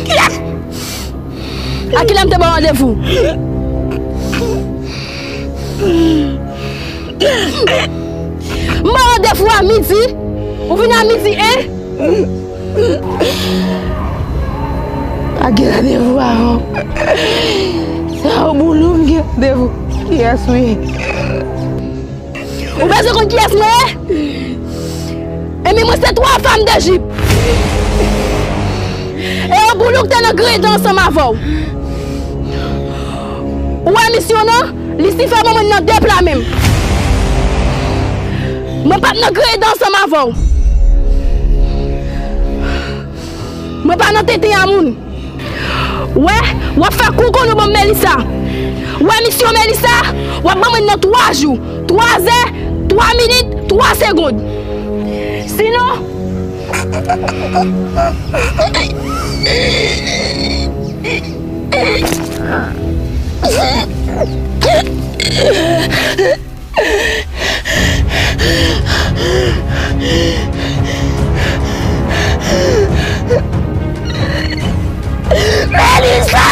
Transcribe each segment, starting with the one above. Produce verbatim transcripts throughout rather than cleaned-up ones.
Kiyès? A kilè m te ba w randevou? M ba w randevou a midi. Ou vini a midi, en? Pa gen randevou avè w. Se yon boulou m gen randevou. Kiyès ou ye? Ou bezwen konn kiyès mwen ye? Ebyen, mwen se twa fanm de Jip. E yon boulou k te nan gredan ansanm avè w. Ou wè misyon nan? Lisifè ban mwen nan de pla menm. Mwen pa t nan gredan ansanm avè w. Mwen pa nan tenten a moun. Wè, w ap fè kou konnen w ban m Melisa. Wè misyon Melisa, w ap ban mwen nan twa jou, twa zè, twa minit, twa segonn. Sinon, Melisa!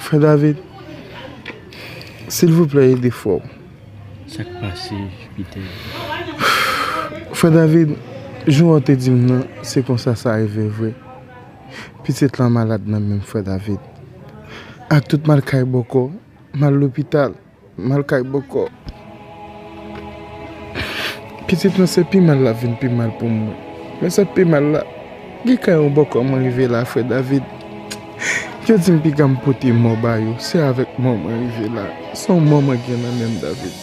Frè David, silvouplè, ede frè w. Sa k pase, Pitè? Frè David, jan w te di m nan, se konsa sa rive vre. Pitit lan malad nan men m, frè David. Ak tout m al kay bòkò, m al lopital, m al kay bòkò. Pitit lan, se pi mal l ap vin pi mal pou mwen. Men sa k pi mal la, gen kay yon bòkò mwen rive la, frè David. Yo di m piga m pote mò ba yo, se avèk mò mwen rive la. Se yon mò mwen gen nan men m, David.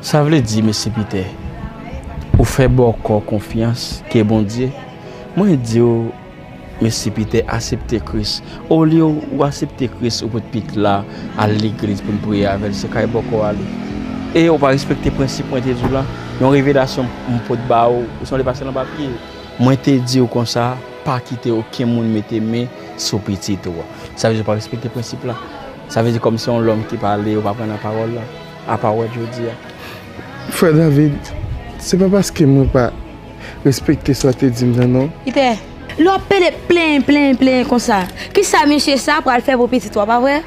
Sa vle di, mesye Pitè, ou fè bòkò konfyans ke Bondye? Mwen di w, mesye Pitè, asepte Kris. Olye w asepte Kris, ou pot pitit la al legliz pou n priye avè l, se kay bòkò w ale. E ou pa respekte prensip mwen te di w la. Yon revelasyon m pot ba w, ou sanble pase l anba pye. Mwen te di w konsa, pa kite okenn moun mete men sou pitit ou a. Sa vle di ou pa respekte prensip la. Sa vle di kòm se yon lòm ki pale, ou pa pran nan pawòl la. Apa w wè jodi a? Frè David, se pa paske mwen pa respekte sa w te di m nan, non. Pitè, lè w ap pede plenyen, plenyen, plenyen konsa, kisa mesye sa pral fè pou pitit ou a, pa vre?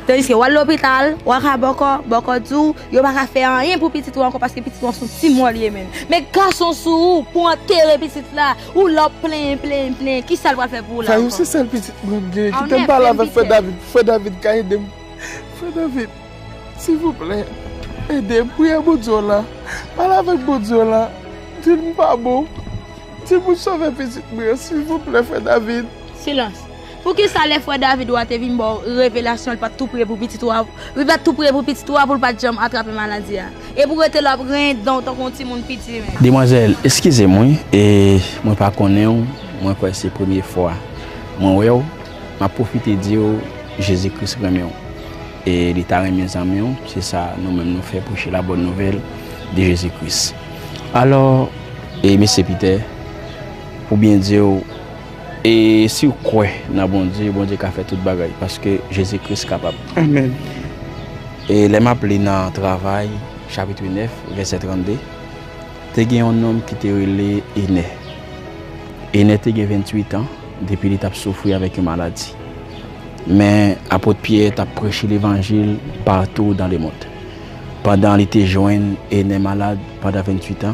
Tandiske w al lopital, w al ka bòkò, bòkò di w, yo pa ka fè anyen pou pitit ou ankò paske pitit ou an se yon ti mò li ye menm. Men gason sou ou pou antere pitit la, ou la w ap plenyen, plenyen, plenyen, kisa l pral fè pou ou la ankò? Fayou, se sèl pitit mwen m genyen. Kite m pale avèk frè David, frè David ka ede m. Frè David, silvouplè, ede m, priye Bondye w la, pale avèk Bondye w la, di l m pa bon, di l pou l sove pitit mwen an, silvouplè, frè David. Silans. Poukisa lè frè David ou a te vin ba w revelasyon, li pa t tou priye pou pitit ou a, li pa t tou priye pou pitit ou a pou l pa t janm atrape maladi a? E pou rete la w ap renyen dan w tankou yon timoun piti menm. Demwazèl, eskize m wi, e mwen pa konnen w, mwen kwè se premye fwa mwen wè w. M ap pwofite di w, Jezi Kris renmen w. E li ta renmen zanmi w, se sa nou menm nou fè, preche la bòn nouvèl de Jezi Kris. Alò, e mesye Pitè, pou byen di w, e si w kwè nan Bondye, Bondye ka fè tout bagay, paske Jezi Kris kapab. Amèn. E lè m ap li nan Travay, chapit nèf, vèsè trannde, te gen yon nonm ki te rele Enè. Enè te gen venntuit an depi li t ap soufri avèk yon maladi. Men, apot Pyè t ap preche levanjil partou dans le monde. Pandan li te jwenn Enè malad pandan venntuit an,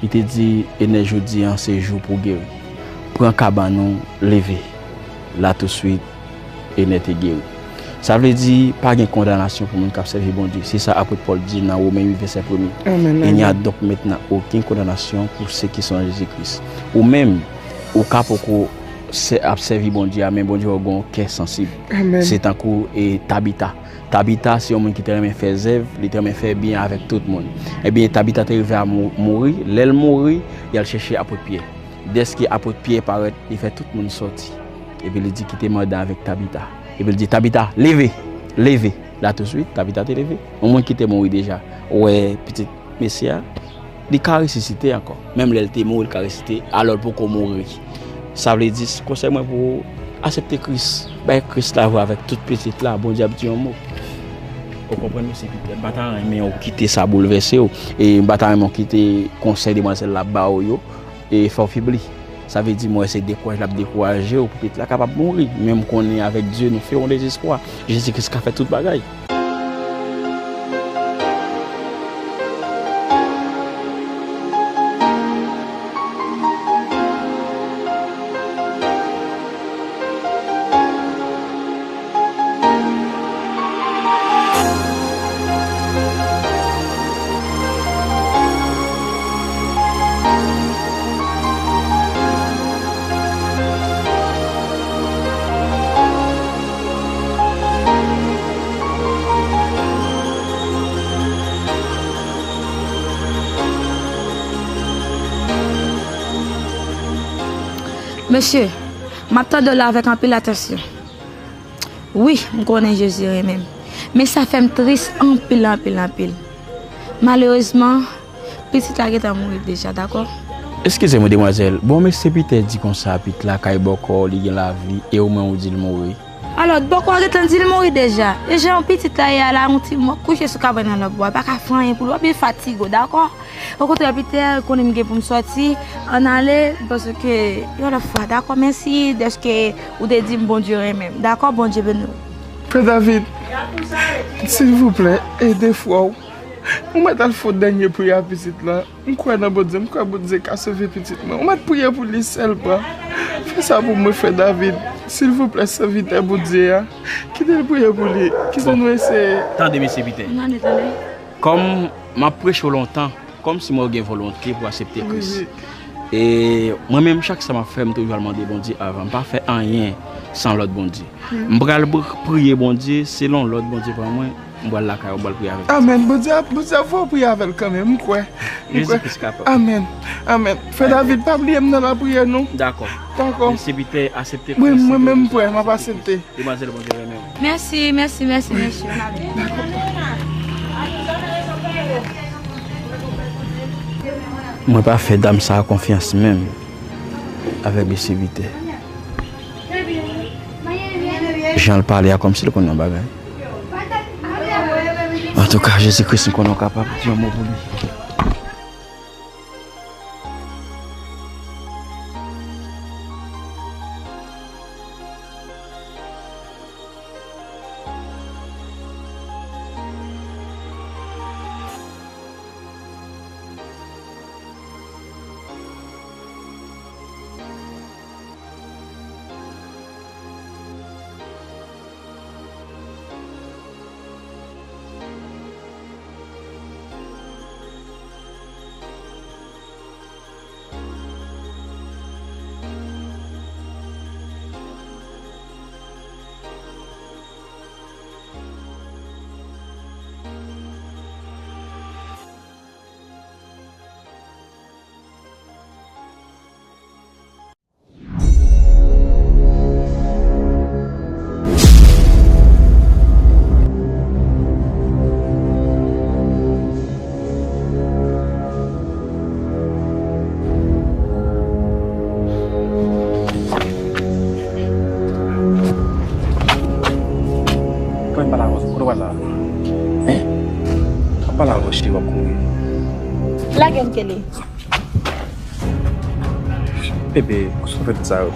li te di Enè, jodi an se jou pou w geri. Pran kabann ou, leve. La touswit, Enè te geri. Sa vle di, pa gen kondanasyon pou moun k ap sèvi Bondye. Se sa apot Pòl di nan Women uit, vèsè premye. Amèn, amèn. Il n'y a donc maintenant aucune condamnation pour ceux qui sont en Jésus-Christ. Ou menm, ou ka poko sè-, ap sèvi Bondye a, men Bondye wè w gen yon kè sansib. Amèn. Se tankou, e, Tabita. Tabita se yon moun ki te renmen fè zèv, li te renmen fè byen avèk tout moun. Ebyen, Tabita te rive a mou-, mouri. Lè l mouri, y al chèche apot Pyè. Dèske apot Pyè parèt, li fè tout moun sòti. Epi li di, "Kite m andan avèk Tabita." Epi li di, "Tabita, leve! Leve!" La touswit, Tabita te leve. Yon moun ki te mouri deja. Ou wè pitit Mesye a, li ka resisite ankò. Menm lè l te mouri, li ka resisite, alò l poko mouri. Sa vle di, konsèy mwen pou ou, aksepte Kris, bay Kris lavi w avèk tout pitit la, Bondye ap di yon mo. Ou konprann, mesye Pitè, m pa ta renmen w kite sa boulvèse w, e m pa ta renmen w kite konsèy demwazèl la ba w yo, e fè w febli. Sa vle di, mwen, se dekouraj l ap dekouraje w pou pitit la kapab mouri. Men m konnen avèk Dye, nous ferons des exploits. Jezi Kris ka fè tout bagay. Mesye, m ap tande w la avèk anpil atansyon. Wi, m konnen Jezi renmen m. Men sa fè m tris anpil, anpil, anpil. Malerezman, pitit la gentan mouri deja, dakò? Eskize mwen, demwazèl. Bon, mesye Pitè di konsa, pitit la kay bòkò, li gen lavi, e ou menm ou di l mouri. Alò, bòkò a gentan di l mouri deja. E jan pitit la ye a la, yon ti mò kouche sou kabann nan lòt bò a, pa ka fè anyen pou li, w ap vin fatige w, dakò? Okontrè, Pitè, konnen m gen pou m sòti, ann ale, paske yon lòt fwa, dakò? Mèsi dèske ou te di m Bondye renmen m, dakò? Bondye beni w. Frè David, silvouplè, ede frè w. Ou mèt al fè dènye priyè a pitit la. M kwè nan Bondye, m kwè Bondye ka sove pitit mwen. Ou mèt priye pou li sèlman. Fè sa pou mwen, frè David. Silvouplè, sèvitè Bondye a. Kite l priye pou li. Kite nou eseye. Tande, mesye Pitè. Tande, tande. Kòm m ap preche w lontan, kòmsi mwen gen volonte pou aksepte Kris. Wi, wi. E mwen menm, chak sa m ap fè, m toujou al mande Bondye avan. M pa fè anyen san lòd Bondye. M pral pri-, priye Bondye selon lòd Bondye ban mwen. M pral lakay ou, m pral priye avèk ou. Amèn. Bondye ap, Bondye ap fè w priye avè l kanmenm, m kwè. M kwè. Jezi Kris kapab. Amèn. Amèn. Frè David, pa bliye m nan lapriyè, non. Dakò. Dakò. Sèvitè, aksepte Kris. Mwen, mwen menm, m prè, m ap aksepte. Demwazèl, Bondye renmen w. Mèsi, mèsi, mèsi, mèsi. Mwen pa fè dam sa a konfyans menm avèk de sèvitè. Jan l pale a, kòmsi l konn yon bagay. Antouka, Jezi Kris, m konnen w kapab. Di yon mo pou li. Kòman pale avè w? Kote w pral la? Hein? W ap pale avè w, cheri, w ap kouri. Lage m, Kelly. Bebe, kòman w fè tout sa yo?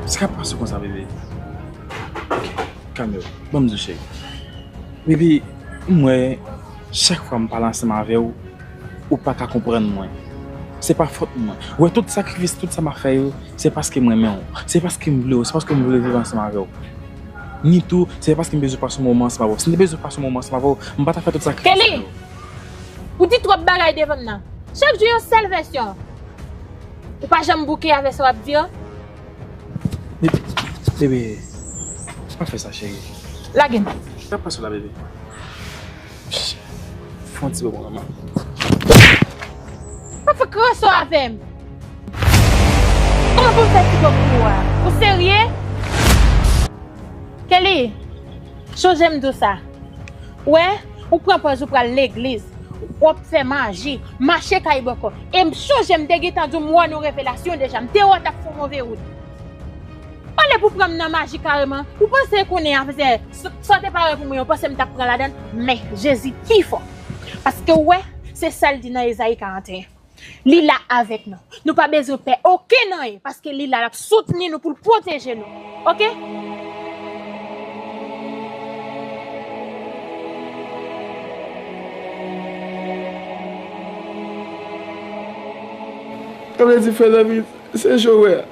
Sa k ap pase konsa, bebe? Ok, kalme w. Ban m di w, cheri. Bebe, m wè, chak fwa m pale ansanm avè w, ou pa ka konprann mwen. Se pa fòt mwen. Ou wè tout sakrifis, tout sa m ap fè yo, se paske m renmen w. Se paske m vle w, se paske m vle viv ansanm avè w. Ni tou, se paske m bezwen pase yon moman ansanm avè w. Si m te bezwen pase yon moman ansanm avè w, m pa ta fè tout sakrifis sa yo. Kelly! Ou di twòp bagay devan m nan. Chak jou yon sèl vèsyon. Ou pa janm bouke avè sa w ap di yo. Bebe, bebe, pa fè sa, cheri. Lage m. Sa k ap pase w la, bebe? Fè yon ti bo mwen, manman. Pa fè kraso avè m. Kòman pou m fè ti bo pou ou a? Ou serye? Kelly, chonje m di w sa. Ou wè, ou pran pòz ou pral legliz. W ap fè maji, mache kay bòkò. E m chonje m te gentan di w m wè w nan revelasyon deja. M te wè w t ap fè yon move wout. Olye pou pran m nan maji kareman, ou panse konnen afè sa w te pare pou mwen, ou panse m t ap pran ladan l? Men, Jezi pi fò. Paske w wè, se sa l di nan Ezayi karanteyen. Li la avèk nou. Nou pa bezwen pè okenn anyen, paske li la, l ap soutni nou pou l pwoteje nou. Oke? Sa vle di, frè David, se jan w wè a.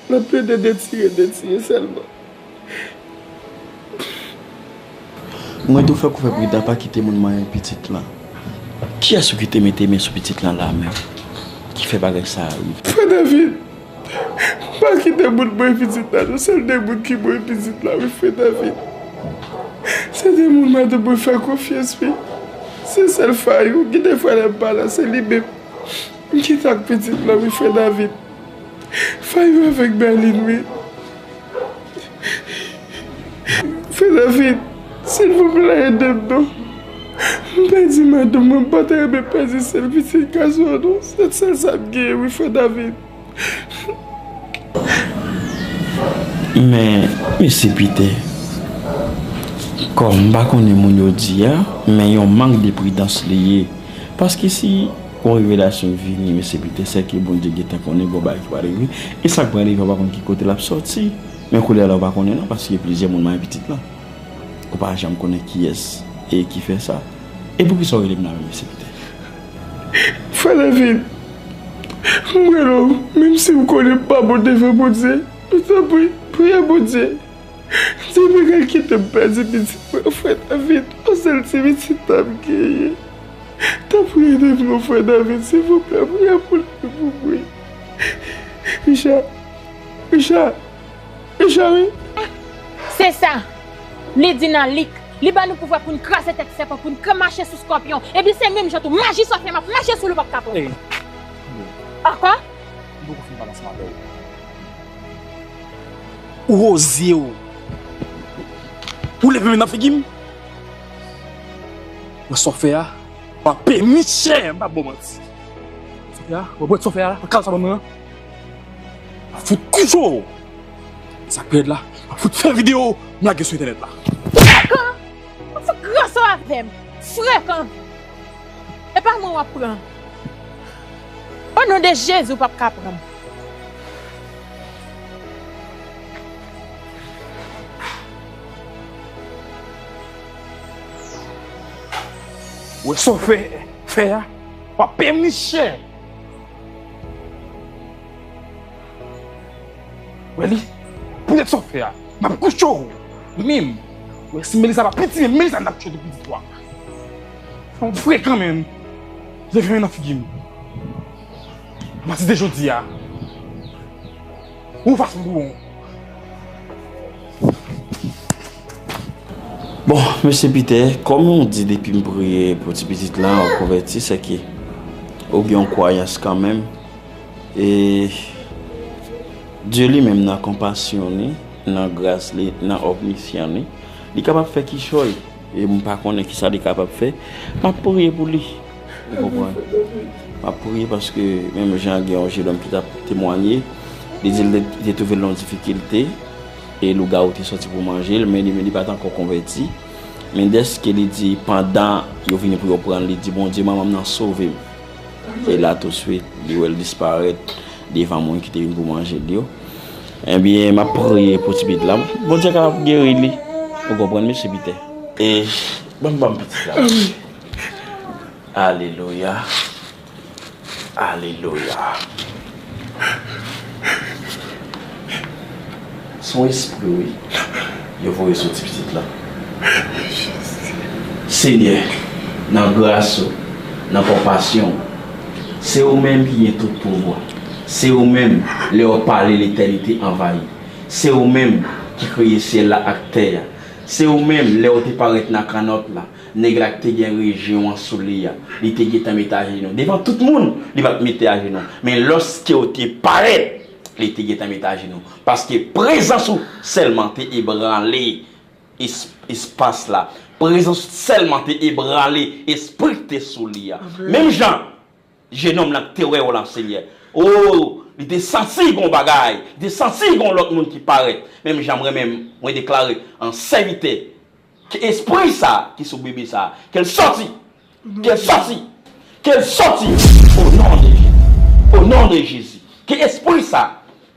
L ap plede detire, detire sèlman. Mwen tou fèk ou fè pridan pa kite moun manyen pitit lan. Kiyès ou ki te mete men sou pitit lan la menm? Ki fè bagay sa a rive? Frè David, pa kite moun manyen pitit la, non, se de moun ki manyen pitit la, wi, frè David. Se de moun madanm mwen fè konfyans, wi. Se sèl fay ou, gen de fwa lè m pa la, se li menm. M kite ak pitit lan, wi, frè David. Fay ou avèk Berlin, wi. Frè David, silvouplè, ede m non. M pèdi madanm mwen, m pa ta renmen pèdi sèl pitit gason an non. Se sèl sa m genyen, wi, frè David. Men, mesye Pitè, kòm m pa konnen moun yo di a, men yon mank de pridans li ye. Paske si yon revelasyon vini, mesye Pitè, sèke Bondye gentan konnen gon bagay ki pral rive. E sa k pral rive, ou pa konn ki kote l ap sòti. Men kounye a la, ou pa konnen non, paske plizyè moun manyen pitit lan. Ou pa janm konnen kiyès e ki fè sa. E poukisa w rele m la menm, mesye Pitè? Frè David, m rele w, menm si m konnen m pa bon devan Bondye, men tanpri, priye Bondye. Di Miguel kite m pèdi pitit mwen, frè David, yon sèl ti pitit la m genyen. Tanpri ede m non, frè David, silvouplè, priye pou li pou mwen. Richard, Richard, Richard, wi. Se sa. Li di nan Lik, li ban nou pouvwa pou n kraze tèt sèpan, pou n kra-, mache sou skòpyon. Epi se menm jan tou, maji sa w fè m ap mache sou li, w p ap ka pran. Ey. Ankò? M poko fin pale ansanm avè w. Ou rozye w. Ou leve men nan figi m. Wè sa w fè a, w ap peye m chè, m p ap ba w manti. Sa w fè a, wè bwèt sa w fè a la, nan kal sa w ban mwen an. M ap fout kouche w. Sa k pi rèd la, m ap fout fè videyo, m lage sou entènèt la. Frekan! W ap fout ranse w avè m. Frekan! E pa mwen w ap pran. O non de Jezi, w p ap ka pran m. Wè sa w fè, fè a, w ap peye m li chè. Wè li, poutèt sa w fè a, m ap kouche w. Wi menm. Wè si Melissa pa piti, men Melissa m t ap tchwe tou piti twa. Fè yon frekan menm. Leve men nan figi m. Mati de jodi a. Ou fas m pou bon. Bon, mesye Pitè, kòm ou di depi m priye pou ti pitit lan, ou konvèti, sèke ou gen yon kwayans kanmenm. E Dye li menm nan konpasyon li, nan gras li, nan omnisyan li, li kapab fè kichòy. E m pa konnen kisa li kapab fè. M ap priye pou li. Ou konprann? M ap priye paske menm jan gen yon jenòm ki t ap temwanye, li di l te, li te twouve l nan yon difikilte, e lougawou te sòti pou manje l, men li, men li pa t ankò konvèti. Men dèske li di, pandan yo vini pou yo pran l, li di, Bondye, manman m nan sove m. E la touswit, li wè l disparèt devan moun ki te vin pou manje l yo. Ebyen, m ap priye pou ti pitit la. Bondye kapab geri li. Ou konprann, mesye Pitè? E, ban m, ban m pitit la. Alelouya. Alelouya. Se yon espri, wi. Yo voye sou ti pitit la. Senyè, nan gras ou, nan konpasyon ou, se ou menm ki gen tout pouvwa. Se ou menm, lè w pale, letènite anvayi. Se ou menm ki kreye syèl la ak tè a. Se ou menm, lè w te parèt nan kannòt la, nèg la ki te gen rejyon an sou li a, li te gentan mete ajenou. Devan tout moun, li pa t mete ajenou. Men lòske w te parèt, li te gentan mete ajenou. Paske prezans ou sèlman te ebranle es-, espas la. Prezans sèlman te ebrale espri k te sou li a. Menm jan jenòm nan te wè w la, Senyè. O, li te santi gon bagay, li te santi gon lòt moun ki parèt. Menm jan mwen menm, mwen deklare an sèvitè, ke espri sa ki sou bebe sa, ke l sòti, ke l sòti, ke l sòti, o non de Jezi, o non de Jezi. Ke espri sa,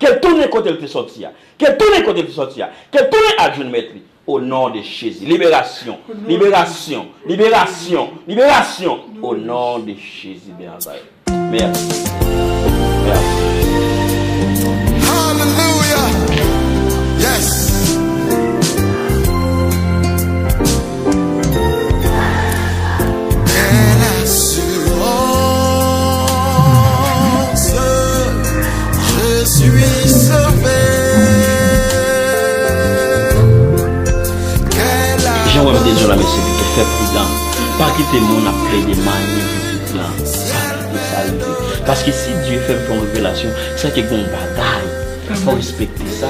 ke l tounen kote l te sòti a, ke l tounen kote l te sòti a, ke l tounen al jwenn mèt li, o non de Jezi. Liberasyon, liberasyon, liberasyon, liberasyon, o non de Jezi de Nazarèt. Mèsi. Mèsi. Hallelujah. Yes. Belle assurance, je suis sauvé. Jan w ap di Dye la, mesye, fè pridan. Pa kite moun ap plede manyen pitit lan. Pa kite sa rive. Paske si Dye fè m fè yon revelasyon, se ke gon bagay. Fò w respekte sa.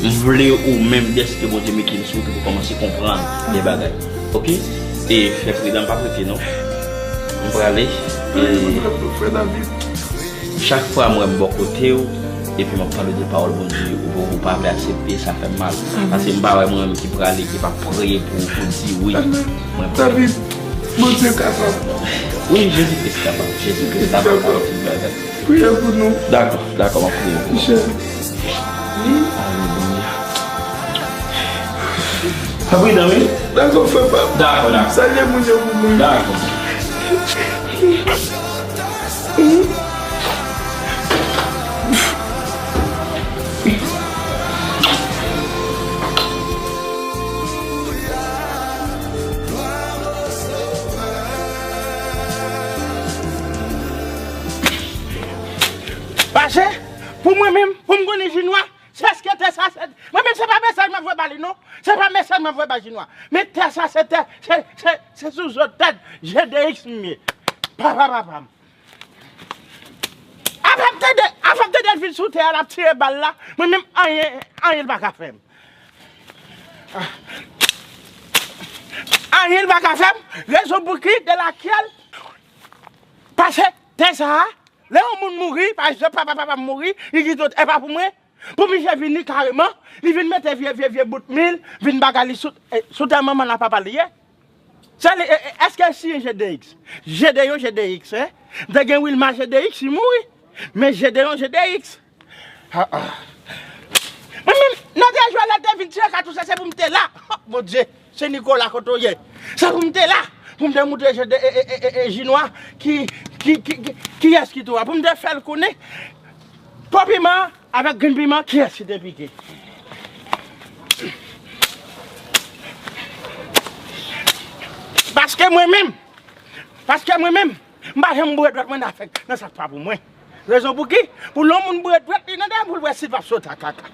M vle ou menm, dèske Bondye mete m sou wout ou pou kòmanse konprann de bagay. Oke? E fè pridan, pa prete non. M prale. E Frè David. Chak fwa m wè m bò kote w, epi m ap pale de pawòl Bondye, ou, ou pa vle aksepte, sa fè m mal. Paske m pa wè mwen menm ki prale, ki pa priye pou, pou di wi. Mwen David, Bondye kapab. Wi, Jezi Kris kapab. Jezi Kris kapab. Priye pou nou. Dakò, dakò, m ap priye pou nou. Alelouya. Sa pridan, wi. Dakò, frè pa m. Dakò, dakò. Salye moun yo pou mwen. Dakò. Paske, pou mwen menm, pou m konnen Jinwa, se paske tè sa, se, mwen menm, se pa mesaj m ap voye ba li, non. Se pa mesaj m ap voye ba Jinwa. Men tè sa, se tè, se, se, se sou zo tèt G D X m ye. Papa, papa m. Avan m tande, avan m tande l vin sou tè a, l ap tire bal la, mwen menm, anyen, anyen l pa ka fè m. Anyen l pa ka fè m, rezon pou ki, de lakèl, paske tè sa a, lè yon moun mouri, pa egzanp, papa, papa m mouri, li kite yon tè pa pou mwen, pou misye vini kareman, li vin mete vye, vye, vye bout mil, vin bagay li sou, eh, sou tè manman l a papa l ye. Sa li, e, e, èske si G D X? Jedeyon G D X, en? M te gen Wilma G D X, li mouri. Men Jedeyon G D X. Ah, ah. Mwen menm, nan de jou a, lè l te vin tire katouch la, se pou m te la. Oh, Bondye, se Nikola kote w ye. Se pou m te la. Pou m te moutre Jede-, e, e, e, e, e, Jinwa ki, ki, ki, ki, kiyès ki tou a. Pou m te fè l konnen. Po piman avèk grenn piman, kiyès ki te pike? Paske mwen menm, paske mwen menm, m pa janm bwè dwèt mwen nan sa k pa pou mwen. Rezon pou ki? Pou lè yon moun bwè dwèt li nan dèyè m pou l wè si l p ap sot a kaka.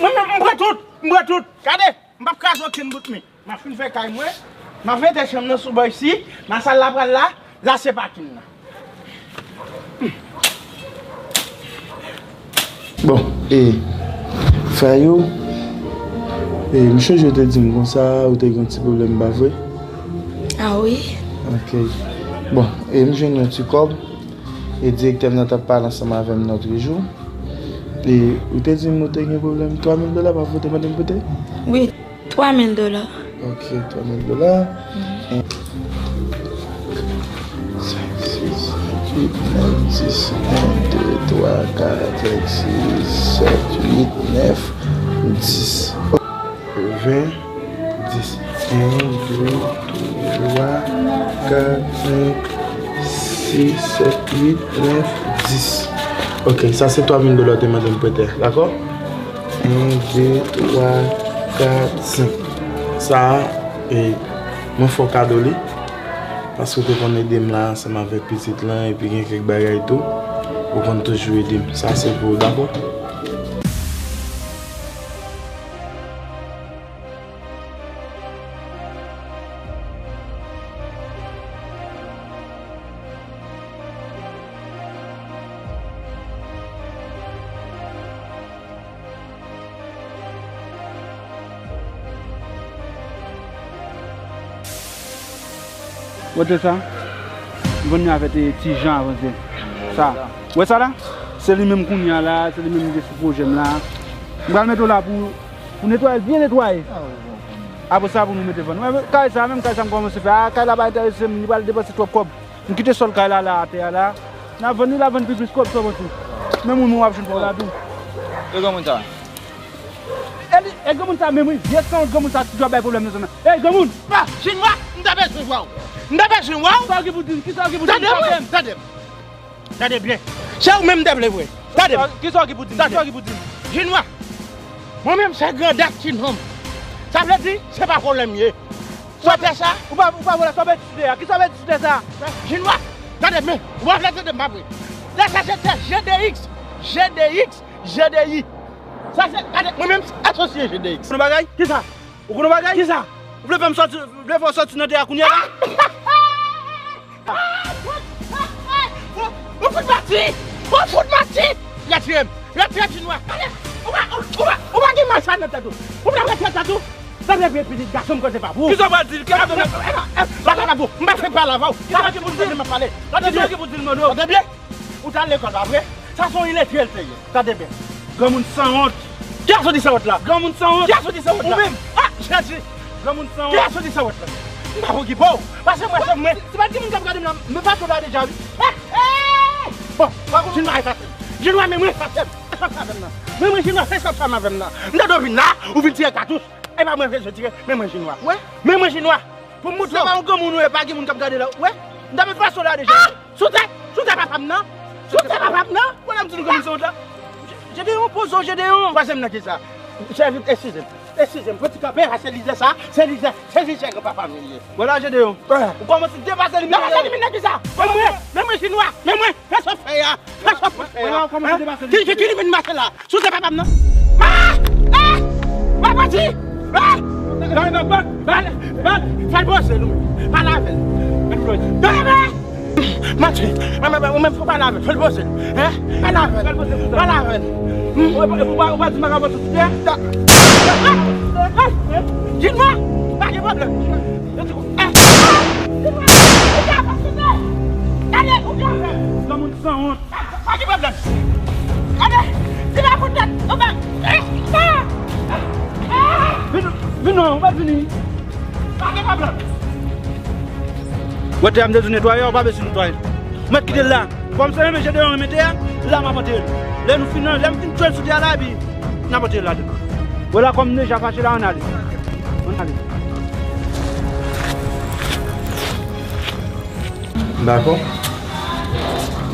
Mwen menm, m pran tout, m pran tout. Gade! M p ap kraze okenn bout men. M ap fin fè kay mwen. M ap mete chanm nan sou bò isi. Nan sal la pral la. La se pakin nan. Bon, e, Fayou, e, m chonje w te di m konsa, ou te gen yon ti pwoblèm, pa vre? Ah wi. Ok. Bon, e, m jwenn yon ti kòb. E direktè m nan t ap pale ansanm avè m lòt jou. E ou te di m ou te gen pwoblèm twa mil dola, pa vre, ou te mande m prete? Wi, twa mil dola. Ok, twa mil dola. Mhm. Senk, sis, sèt, uit, nèf, dis. En, de, twa, kat, senk, sis, sèt, uit, nèf, dis. Ven, dis. En, de, twa, kat, senk, sis, sèt, uit, nèf, dis. Ok, sa se twa mil dola w te mande m prete, dakò? En, de, twa, kat, senk. Sa a, e, mwen fè w kado li, paske w te konn ede m la ansanm avèk pitit lan, epi gen kèk bagay tou. Ou konn toujou ede m. Sa se pou ou, dakò? Wè sa? M konn avè te ti jan avanse. Sa. Wè sa la? Se li menm kounye a la, se li menm ki sou pwojè m la. M pral mete w la pou, pou netwaye l byen netwaye. Apre sa, pou nou mete vann. Wè, kay sa menm, kay sa m kòmanse fè. A, kay la pa enterese m, li pral depanse twòp kòb. M kite sòl kay la, la, atè a la. N a vann li, l a vann pi plis kòb, sa w panse. Menm ou menm w ap jwenn kòb la tou. E granmoun sa? E li, e granmoun sa menm wi, vye sanwont granmoun sa toujou ap bay pwoblèm nan zòn nan. Ey granmoun! Ah, Chinwa, m ta bezwen vwa w. M ta bezwen vwa w. Kisa w gen pou di m? Kisa w gen pou di m? Tande mwen, tande m. Tande byen. Se ou menm m te vle vre. Tande m. Kisa w gen pou di m? Kisa w gen pou di m? Chinwa, mwen menm se grandat ti nonm. Sa vle di, se pa vòlè m ye. Sa w fè sa? Ou pa, ou pa vòlè, sa w fè ti sou tè a. Kisa w fè ti sou tè sa? Chinwa, tande men, ou pa vle tande m pa vre. Lè sa se tè G D X, G D X, G D I. Sa se, gade, mwen menm, asosye G D X. Ou konn bagay? Kisa? Ou konn bagay? Kisa? Ou vle fè m sòti, ou vle fè w sòti nan tè a kounye a la? Ou, ou fout manti! Ou fout manti! Retire m! Retire Chinwa! Gade! Ou pa, ou, ou pa, ou pa gen mal sa nan tèt ou! Ou pa retire tèt ou! Tande byen pitit gason m koze pa pou ou. Kisa w pral di l? Kisa w pral di l? Epa, epa, m pa pale avè w. Kisa w gen pou di l? M ap pale. Tande byen. Kisa w gen pou di l, Manno? Tande byen. Ou t al lekòl, pa vre? Sa se yon iletre l te ye. Tande byen. Granmoun sanwont. Kiyès ou di sanwont la? Granmoun sanwont. Kiyès ou di sanwont la? Ou menm. Ah, Jezi. Granmoun sanwont. Kiyès ou di sanwont la? M pa pou okipe w. Pase mwen, se mwen. Si pa t gen moun k ap gade m la, m efase w la deja, wi. Bon, pa kontinye efase m. Chinwa, men mwen efase m. Fè sa w fè avè m nan. Men mwen, Chinwa, fè sa w fè avè m nan. M tande w vin la, ou vin tire katouch. E pa mwen bezwen tire, men mwen Chinwa. Wè? Men mwen Chinwa. Pou m moutre w. Se pa yon granmoun ou ye, pa gen moun k ap gade la. Wè? M t ap efase w la deja. Ah! Sou tè, sou tè papa m nan. Sou tè papa m nan. Wè la m di nou granmoun sanwont la. Jedeyon, poze w, Jedeyon. Pase m nan kisa? Sèvi, eskize m. Eskize m, pran ti kanpe a, se lizè sa, se lizè, se lizè granpapa m li ye. Wè la, Jedeyon. Ou kòmanse depase limit. Depase limit nan kisa? Men mwen, men mwen Chinwa, men mwen, fè sa w fè a. Fè sa w fè a. Wè la, ou kòmanse depase limit. Ki, ki, ki limit m pase la? Sou tè papa m nan. Ah! Ah! Mwen pati! Ah! Fè l poze nou. Pale avè l. Manti. Mwen, mwen, mwen, mwen, fò pale avè l. Fè l poze l. Hein? Pale avè l. Pale avè l. Ou pa, ou pa, ou pa di m pa ka pase sou tè? Chinwa! Pa gen pwoblèm. Gade, ou ka fè. Granmoun sanwont. Pa gen pwoblèm. Gade, ti pa pou tèt, ou pa. Vin, vin non, ou pa vini. Pa gen pwoblèm. Wè tè a m te di w netwaye a, ou pa bezwen netwaye. Ou mèt kite l la. Kòm se renmen Jedeyon renmen tè a, la m ap antere l. Lè nou fin, lè m fin tchwe l sou tè a la, epi n ap antere l ladan. Wè la kòm m deja fache la, ann ale. Ann ale. Dakò.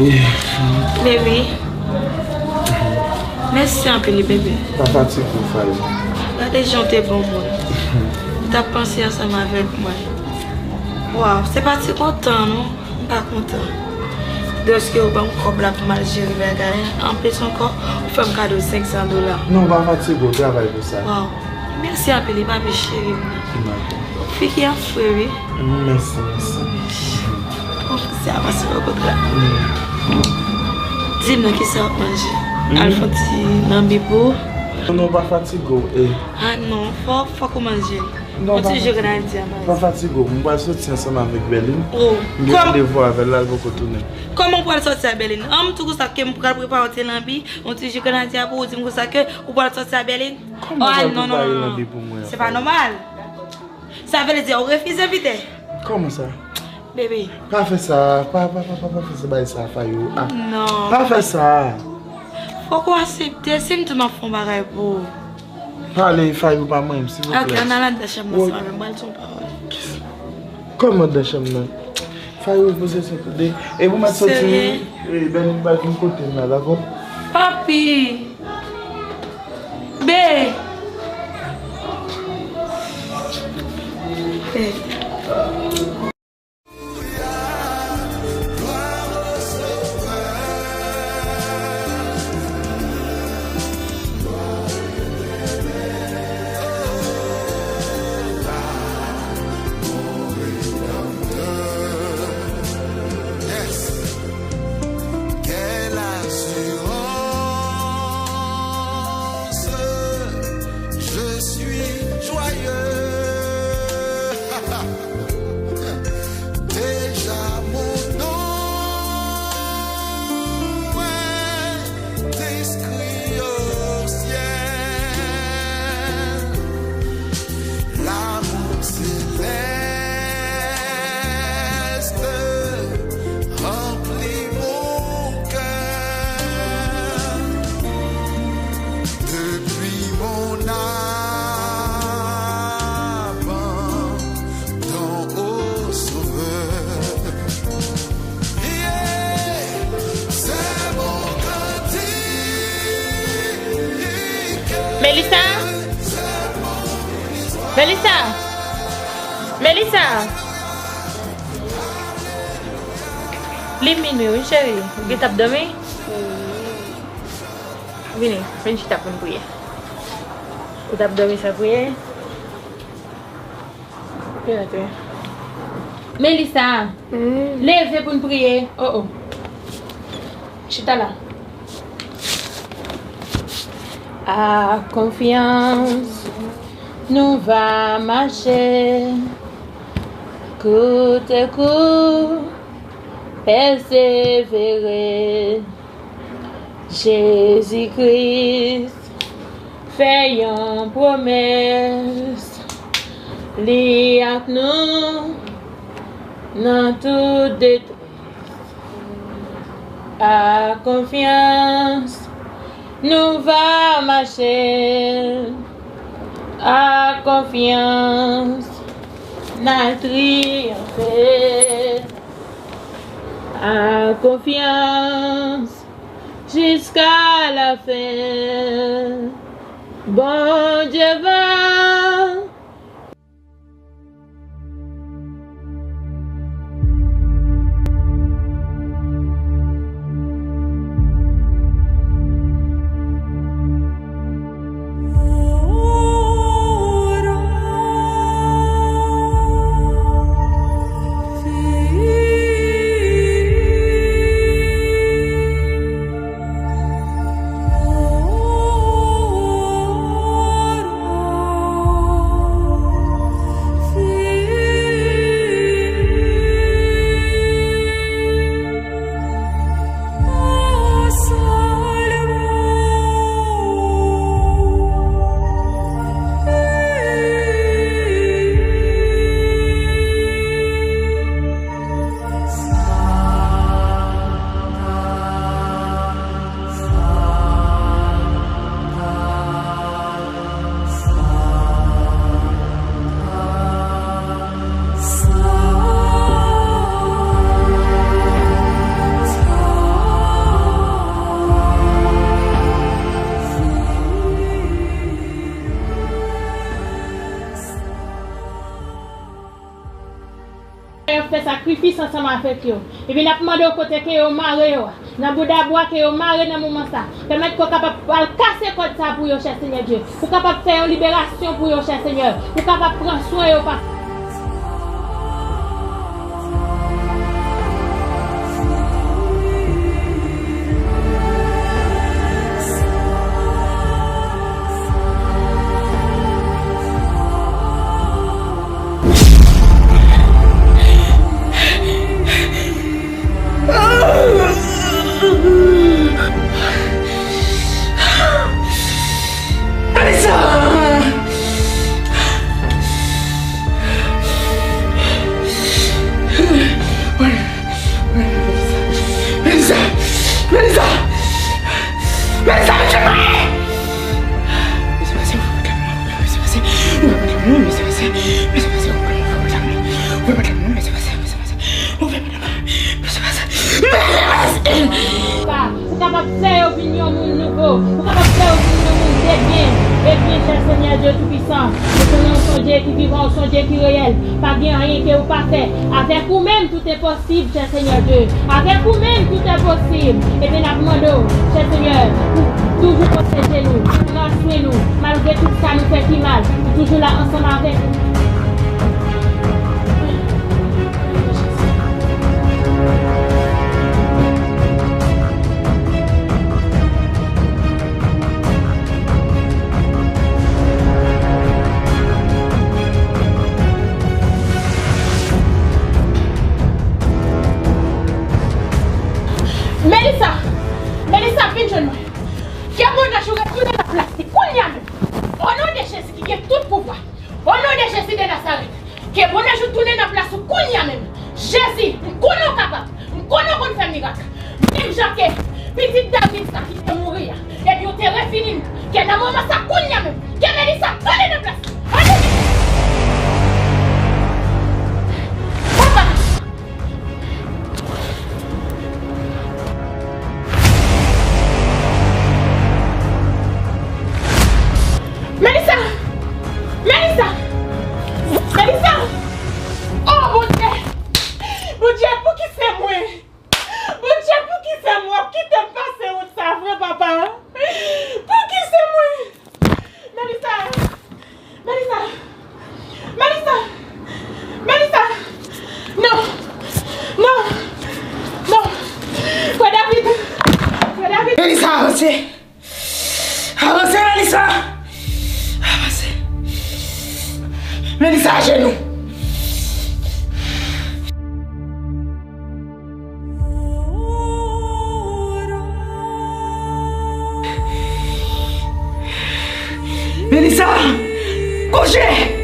E Baby, mèsi anpil wi, bebe. Pa fatige w, Faye. Gade jan w te bon moun. Ou t ap panse ansanm avèk mwen. Waw, se pa ti kontan, non. M pa kontan. Dèske ou ban m kòb la pou m al jere bagay. Anplis ankò, ou fè m kado senk san dola. Non, pa fatige w, travay pou sa. Waw. Mèsi anpil, wi, papi cheri m nan. Dakò. Fi ki an fre, wi. Mèsi, mèsi. Bon, se avanse renkontre la. Di m nan kisa w ap manje. Al fè yon ti lanbi pou ou. Non, non, pa fatige w, e. Ah non, fò, fòk ou manje. Non, yon ti ji grenadye a, pa fatige w. M pral soti ansanm avèk Berline. Oh, m gen randevou avè l la, l poko tounen. Kòman w pral soti ak Berline? An, m tou konsa ke m pral prepare yon ti lanbi, yon ti ji grenadye a pou ou, di m konsa ke ou pral soti ak Berline? Kòman w pral prepare lanbi pou mwen an, Faye? Se pa nòmal. Sa vle di ou refize, Piter? Kòman sa? Bebe. Pa fè sa, pa, pa, pa, pa, pa fè sa, bagay sa, Faye. Ah. Non. Pa fè sa. Fòk ou aksepte, si m di m ap fè yon bagay pou ou. Pale, Faye, ou pa manyen m, silvouplè. Ok, ann al anndan chanm nan ansanm avè m, m pral di yon pawòl. Kòman anndan chanm nan? Faye, repoze sou toude. E pou m ap soti, wi. Wi, Berline pral vin kote m la, dakò? Papi! Be! Be! Quelle assurance, je suis joyeux. Melissa? Melissa? Melissa? Li minui, wi, cheri. Ou gentan ap dòmi? Vini, vin chita pou n priye. Ou t ap dòmi san priye? Melissa, leve pou n priye. Oh, oh. Chita la. Ak konfyans, nou va mache. Kout e kou, pèsevere. Jezi Kris fè yon pwomès, li ak nou nan tout detrès. Ak konfyans, nou va mache. Ak konfyans, n a triyonfe. Ak konfyans, jiska lafen, Bondye va. Yo fè sakrifis ansanm avèk yo. Epi n ap mande w kote ke yo mare yo a, nan boudabwa ke yo mare nan moman sa. Pèmèt ke w kapab al kase kòd sa pou yo, chè Senyè Dye. Ou kapab fè yon liberasyon pou yo, chè Senyè. Ou kapab pran swen yo, papa. Melissa! Melissa! Melissa! Melissa! Melissa, vin jwenn mwen! Mwen se pase, ouvè pòt la pou mwen, ouvè pòt la pou mwen, mwen se pase. Mwen se pase, ouvè pòt la pou mwen, ouvè pòt la pou mwen, mwen se pase, mwen se pase. Ouvè pòt la pou mwen, mwen se pase. Pa, ou kapab fè yo vin yon moun nouvo. Ou kapab fè yo vin yon moun debyen. Ebyen, chè Senyè Dye Toupisan, ou konnen ou se yon Dye ki vivan, ou se yon Dye ki reyèl. Pa gen anyen ke ou pa fè. Avèk ou menm, tout est possible, chè Senyè Dye. Avèk ou menm, tout est possible. Ebyen, n ap mande w, chè Senyè, pou toujou pwoteje nou, pran swen nou, malgre tout sa nou fè ki mal, ou toujou la ansanm avèk nou. Melissa! Melissa, vin jwenn mwen. Ke Bondye retounen nan plas li kounye a menm. O non de Jezi ki gen tout pouvwa. O non de Jezi de Nazarèt, ke Bondye ou tounen nan plas ou kounye a menm. Jezi, m konnen w kapab. M konnen w konn fè mirak. Menm jan ke pitit David sa ki te mouri a, epi ou te refini l, ke nan moman sa kounye a menm, ke Melissa tounen nan plas li. Alelouya! Papa! Avanse! Avanse, Melissa! Avanse! Melissa, ajenou! Melissa! Kouche!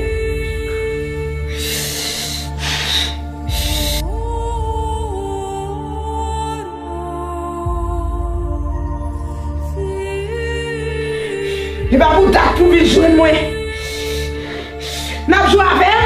E pa pou dat pou vin jwenn mwen. N ap jwe avè m?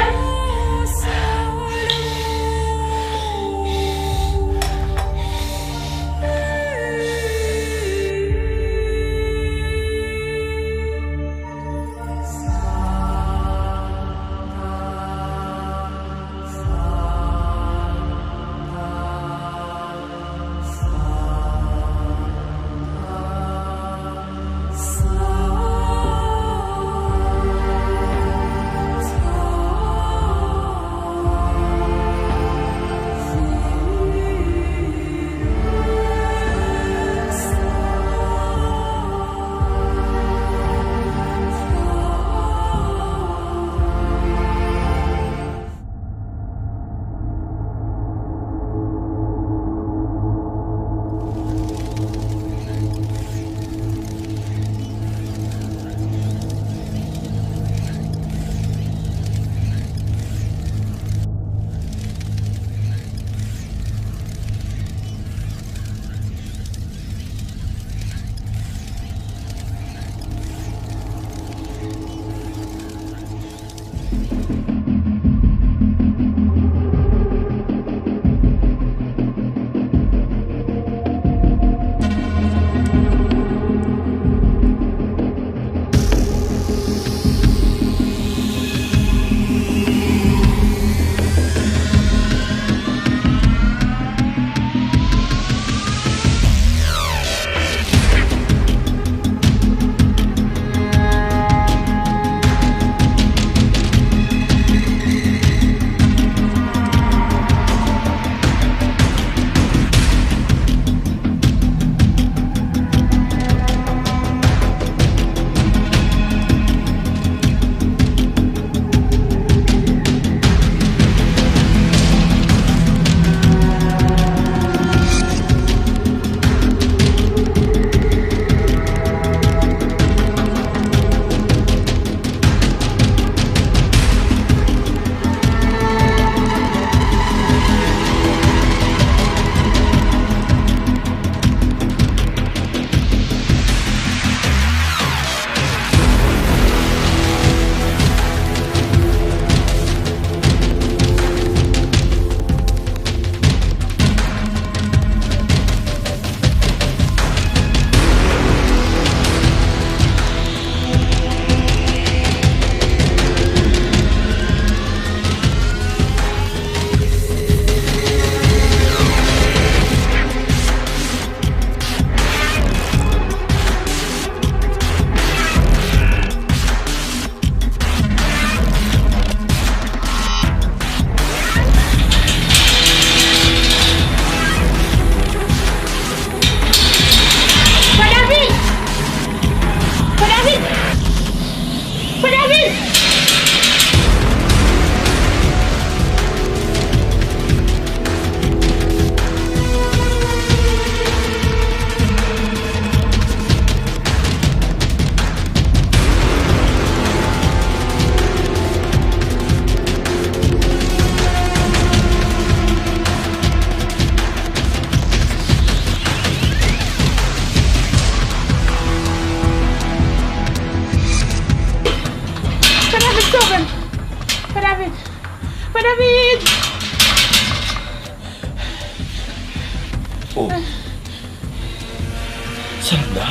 Frè David! Frè David! Frè David! Frè David, sove m! Frè David! Frè David! Oh. Salanda.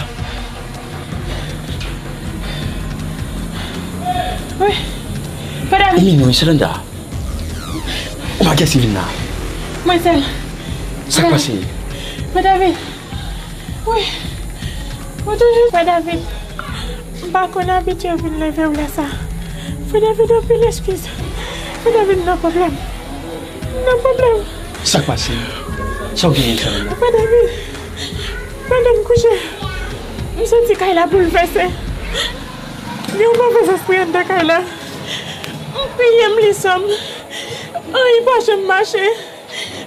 Wi. Frè David. Ou minye, wi, Salanda. Ou pa gen sivil la. Mwen sèl. Sa k pase? Frè David. Wi. Mwen toujou. Frè David. M pa konn abitye vin leve w lè sa. Frè David, anpil eskiz. Frè David, m nan pwoblèm. M nan pwoblèm. Sa k pase? Sa w genyen, Salanda? Frè David, pandan m kouche, M santi kay la boulvèse. Gen yon move zespri anndan kay la. M kriye, m li san m. Anyen pa janm mache.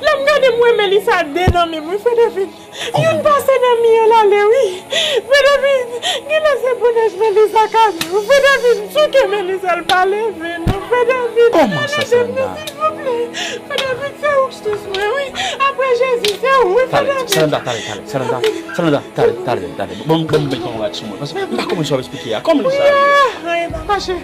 Lè m gade, m wè Melissa de nan men m, wi, Frè David. Youn pase nan mi an, l ale, wi. Frè David, genlè se bonèj Melissa ka di w. Frè David, m souke Melissa, l pa leve, non. Frè David, pa leve m, non, silvouplè. Frè David, se ou k sous mwen, wi. Apre Jezi, se ou, wi, Frè David. Talè, talè, talè, talè, talè, talè. Bon, bon, bon, bon, sou mwen. Paske m pa konprann sa w ap eksplike a. Kòman Melissa rive? Anyen pa mache.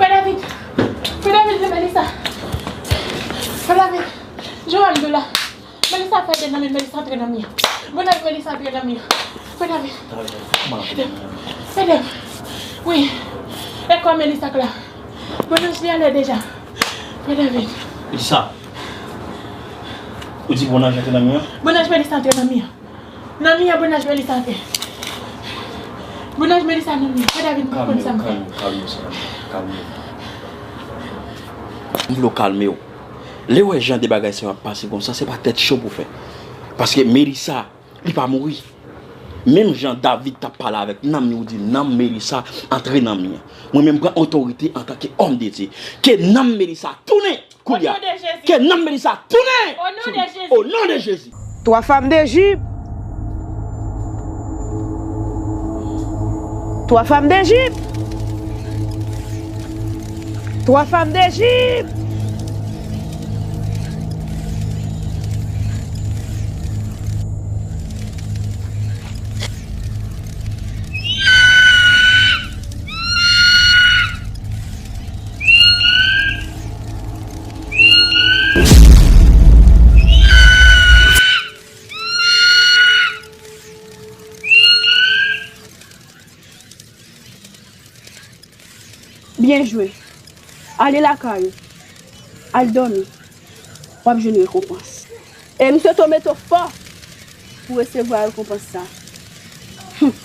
Frè David! Frè David, se Melissa! Frè David! Joel, m la! Melissa fè de nan men, Melissa antre nan mi an. Bonèj Melissa antre nan mi an. Frè David! Ede m! Ede m! Wi! E kò Melissa k la! Bonèj li ale deja! Frè David! Melissa! Ou di bonèj antre nan mi an? Bonèj Melissa antre nan mi an! Nan mi an, bonèj Melissa antre. Bonèj Melissa nan mi an. Frè David, m pa konn sa m fè. Kalme w, kalme w, kalme w, sè m. Kalme w. M vle w kalme w. Lè w wè jan de bagay sa yo ap pase konsa, se pa tèt cho pou fè. Paske Melissa, li pa mouri. Menm jan David t ap pale avèk nanm li, ou di nanm Melissa antre nan mi an. Mwen menm, m pran otorite antanke òm de Dye. Ke nanm Melissa tounen! Koulye a, ke nanm Melissa tounen! O non de Jezi! O non de Jezi! Trois femmes d'Égypte. Trois femmes d'Égypte. Trois femmes d'Égypte. Byen jwe. Ale lakay ou. Al dòmi. W ap jwenn rekonpans. E m swete w mete w fò pou w resevwa rekonpans sa. Humm.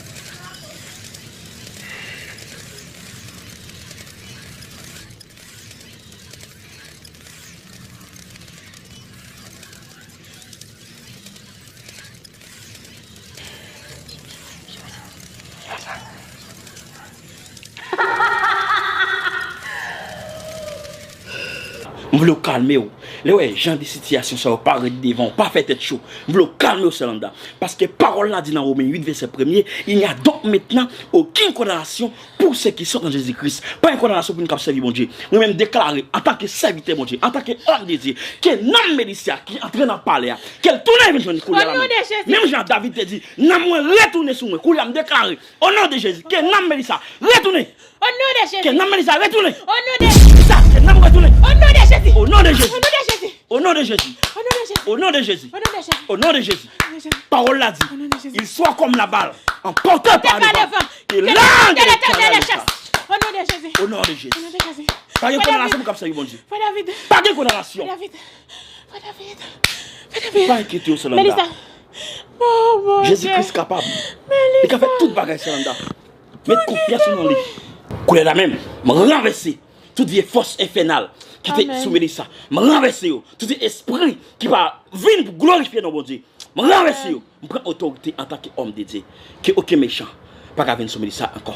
M vle w kalme w. Lè w wè jan de sitiyasyon sa yo parèt devan w, pa fè tèt cho. M vle w kalme w, Selanda. Paske pawòl la di nan Women uit, vèsè premye, il n'y a donc maintenant aucune condamnation pour ceux qui sont en Jésus-Christ. Pa gen kondanasyon pou moun k ap sèvi Bondye. Mwen menm deklare, antanke sèvitè Bondye, antanke òm de Dye, ke nanm Melissa ki antre nan palè a, ke l tounen vin jwenn li koulye a la menm. Menm jan David te di, nanm mwen retounen sou mwen. Koulye a m deklare, o non de Jezi, ke nanm Melissa retounen. O non de Jezi. Ke nanm Melissa retounen. O non de Jezi. Ke nanm retounen. O non de Jezi. O non de Jezi. O non de Jezi. O non de Jezi. O non de Jezi. O non de Jezi. O non de Jezi. O non de Jezi. Pawòl la di, il soit comme la balle, emporté par le vent, et l'ange de l'Éternel le chasse. O non de Jezi. O non de Jezi. O non de Jezi. Pa gen kondanasyon pou k ap sèvi Bondye. Frè David. Pa gen kondanasyon. Frè David. Frè David. Frè David. Pa enkyete w, Selanda. Melissa. Oh, Bondye. Jezi Kris kapab. Melissa. Li ka fè tout bagay, Selanda. Met konfyans ou nan li. Koulye a la menm, m ranvèse tout vye fòs enfènal ki te sou Melissa. M ranvèse yo. Tout vye espri ki pa vin pou glorifye non Bondye, m ranvèse yo. M pran otorite antanke òm de Dye. Ke okenn mechan pa ka vin sou Melissa ankò.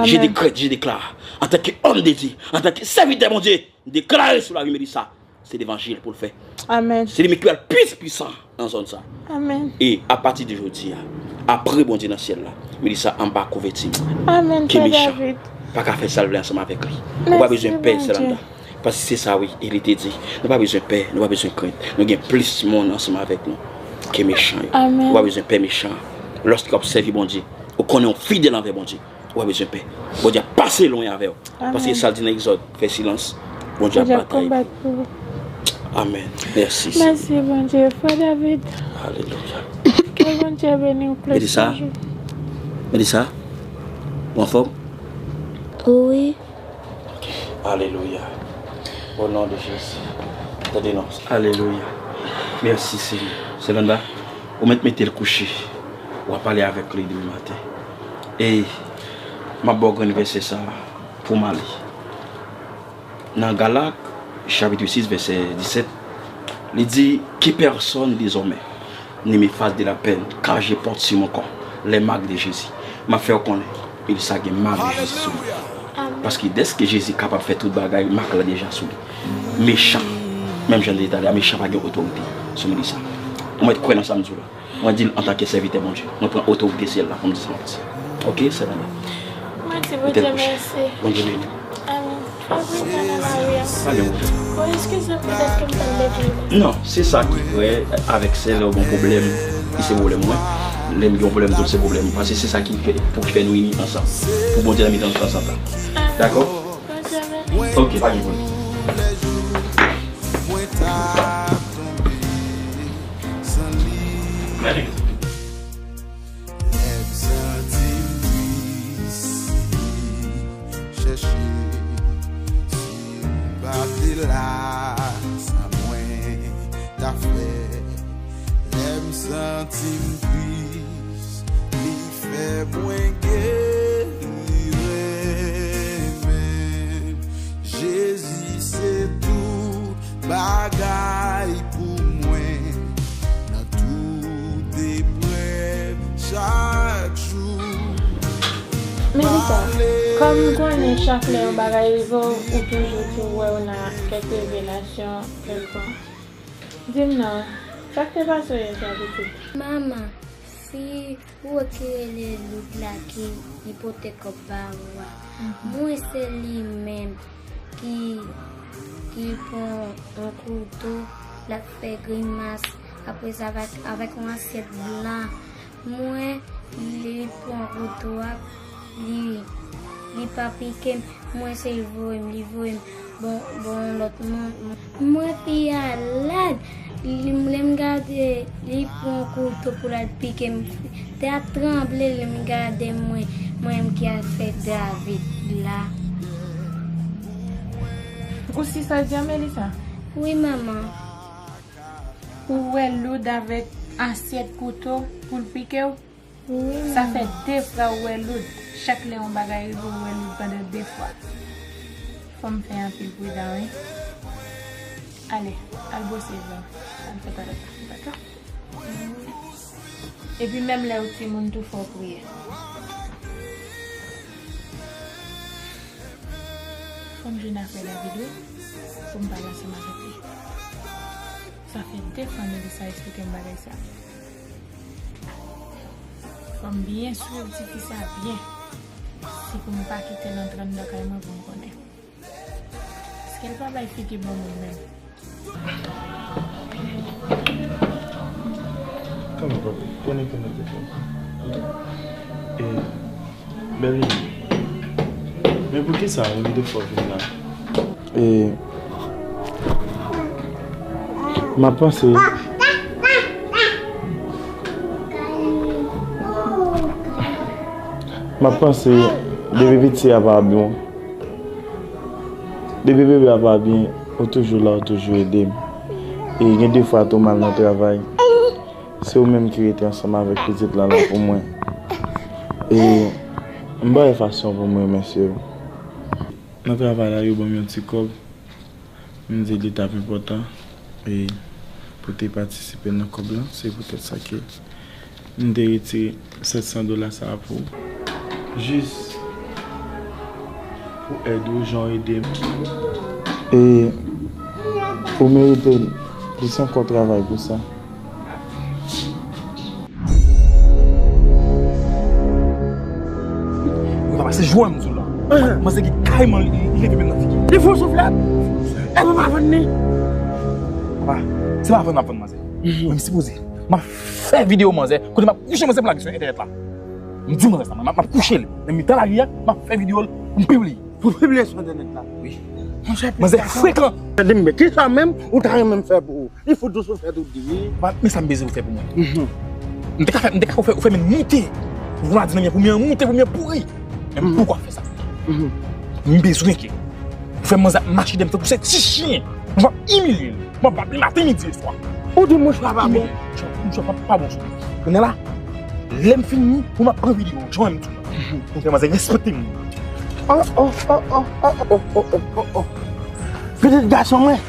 Je dekrèt, je deklare, antanke òm de Dye, antanke sèvitè Bondye, m deklare sou lavi Melissa, se levanjil pou l fè. Amèn. Se li menm ki pral plis pwisan nan zòn sa. Amèn. E apati de jodi a, apre Bondye nan syèl la, Melissa anba kouvèti m. Amèn, Pè David. Ke mechan pa ka fè sa l vle ansanm avèk li. Ou pa bezwen pè, Selanda. Paske se sa, wi, e li te di, nou pa bezwen pè, nou pa bezwen krent. Nou gen plis moun ansanm avèk nou ke mechan yo. Amèn. Ou pa bezwen pè mechan. Lòske w ap sèvi Bondye, ou konnen w fidèl anvè Bondye. Ou pa bezwen pè. Bondye ap pase lwen avè w. Paske sa l di nan Egzòd, fè silans. Bondye ap batay pou ou. Amèn. Mèsi, Senyè. Mèsi, Bondye. Frè David. Alelouya. Ke Bondye beni w plis toujou. Melissa, ou anfòm? Wi. Alelouya. O non de Jezi. Tande non. Alelouya. Mèsi, Senyè. Selanda, ou mèt mete l kouche. W a pale avèk li demen maten. E m ap ba w grenn vèsè sa a pou m ale. Nan Galak, chapit sis, vèsè disèt, li di, Que personne désormais ne m'efface de la peine, car je porte sur mon corps les marques de Jésus. M ap fè w konnen, Melissa gen mak de Jezi sou li. Paske dèske Jezi kapab fè tout bagay, mak la deja sou li. Mechan, menm jan li te ale a, mechan pa gen otorite sou Melissa. Ou mèt kwè nan sa m di w la. Mwen di l antanke sèvitè Bondye. Mwen pran otorite syèl la pou m di sa mwen panse. Oke, sè Dani. Mwen di Bondye mèsi. Bondye beni w. Amèn. Fè priye nan lari a. Pa gen pwoblèm. Bon, eskize m petèt ke m t ap leve. Non, se sa ki vrè avèk sè lè w gen pwoblèm, li se pwoblèm mwen. Lè m gen pwoblèm tou, se pwoblèm mwen. Paske se sa ki fè, pou ki fè nou ini ansanm. Pou Bondye nan mitan nou tanzantan. Dakò? Bondye beni. Oke, pa gen pwoblèm. Lè m santi m tris, li chèche. Si w pa te la, sa mwen ta fè. Lè m santi m tris, li fè mwen geri renmen. Jezi se tout bagay pou mwen nan tout eprèv chak jou. Melissa, kòm m konnen chak lè yon bagay rive w, ou toujou tou wè w nan kèk revelasyon kèlkonk. Di m non, sa k te pase w yè swa, pitit? Manman, fi ou ki rele Loud la ki li pote kòb ba ou a. Mwen se li menm ki, ki pran yon kouto, l ap fè grimas, apre sa avèk, avèk yon asyèt blan. Mwen, li pran kouto a, li, li pa pike m, mwen se li voye m, li voye m. Bon, bon, lòt moun. Mwen fi a lad. Li, lè m gade, li pran kouto pou l al pike m. Tè a tranble lè m gade mwen, mwen menm ki al fè David la. Ou si sa di a, Melissa? Wi, manman. Ou wè Loud avèk asyèt kouto pou l pike w? Wi, manman. Sa fè de fwa ou wè Loud. Chak lè yon bagay rive, ou wè Loud pandan de fwa. Fò m fè anpil pridan, wi. Ale, al bwose zòrèy. Al fè twalèt la, dakò? Epi menm lè ou timoun tou fò w priye. Fò m jwenn afè David, wi, pou m pale ansanm avèk li. Sa fè de fwa Melissa eksplike m bagay sa. Fò m byen swiv tifi sa byen. Si pou m pa kite l antre anndan kay mwen pou m konnen. Èske l pa bay figi bon moun menm? Kòman, papi? Konnen konnen te fè. E, Bèlini, men poukisa ou vin de fò vin la? E, m ap panse, m ap panse, depi piti a pa bon. Depi bebe a pa byen, ou toujou la, ou toujou ede m. E gen de fwa tou m al nan travay. Se ou menm ki rete ansanm avèk pitit lan la pou mwen. E m pa wè fason pou m remèsye w. Nan travay la, yo ban m yon ti kòb. M di li t ap enpòtan, e pou te patisipe nan kòb lan. Se poutèt sa ke m te retire sèt san dola sa a pou ou. Jis pou èd ou, jan w ede m. E ou merite plis ankò travay pou sa. Ou ta pase jwè m sou la. Manzè ki kayman li, li leve men nan figi. Li fon souflèt. E mwen pa vann li. Papa, se pa vann m ap vann manzè. Mwen m sipoze. M ap fè videyo manzè. Kote m ap kouche manzè pou lage sou entènèt la. M di manzè sa, m ap, m ap kouche l nan mitan lari a, m ap fè videyo l pou m pibliye. Pou pibliye sou entènèt la? Wi. Monchè, manzè frekan. Tande m byen, kisa menm ou ta renmen m fè pou ou? Li fout ou sou fèt ou di wi. Papa, men sa m bezwen ou fè pou mwen. M te ka fè, m te ka fè, ou fè men moute. Pou maladi nan men, pou men an moute, pou men an pouri. Men m poko fè sa. M bezwen ke ou fè manzè ap mache dèyè m tankou se ti chen. M ap imilye l. M ap bat li maten, midi e swa. Ou di mouchwa pa bon. Imilye l. Mouchwa pa, pa bon sou li. Kounye a la, lè m fini, pou m ap pran videyo, jan m di la. Pou fè manzè respekte m. Oh, oh, oh, oh, oh, oh, oh, oh, oh, oh. Pitit gason mwen.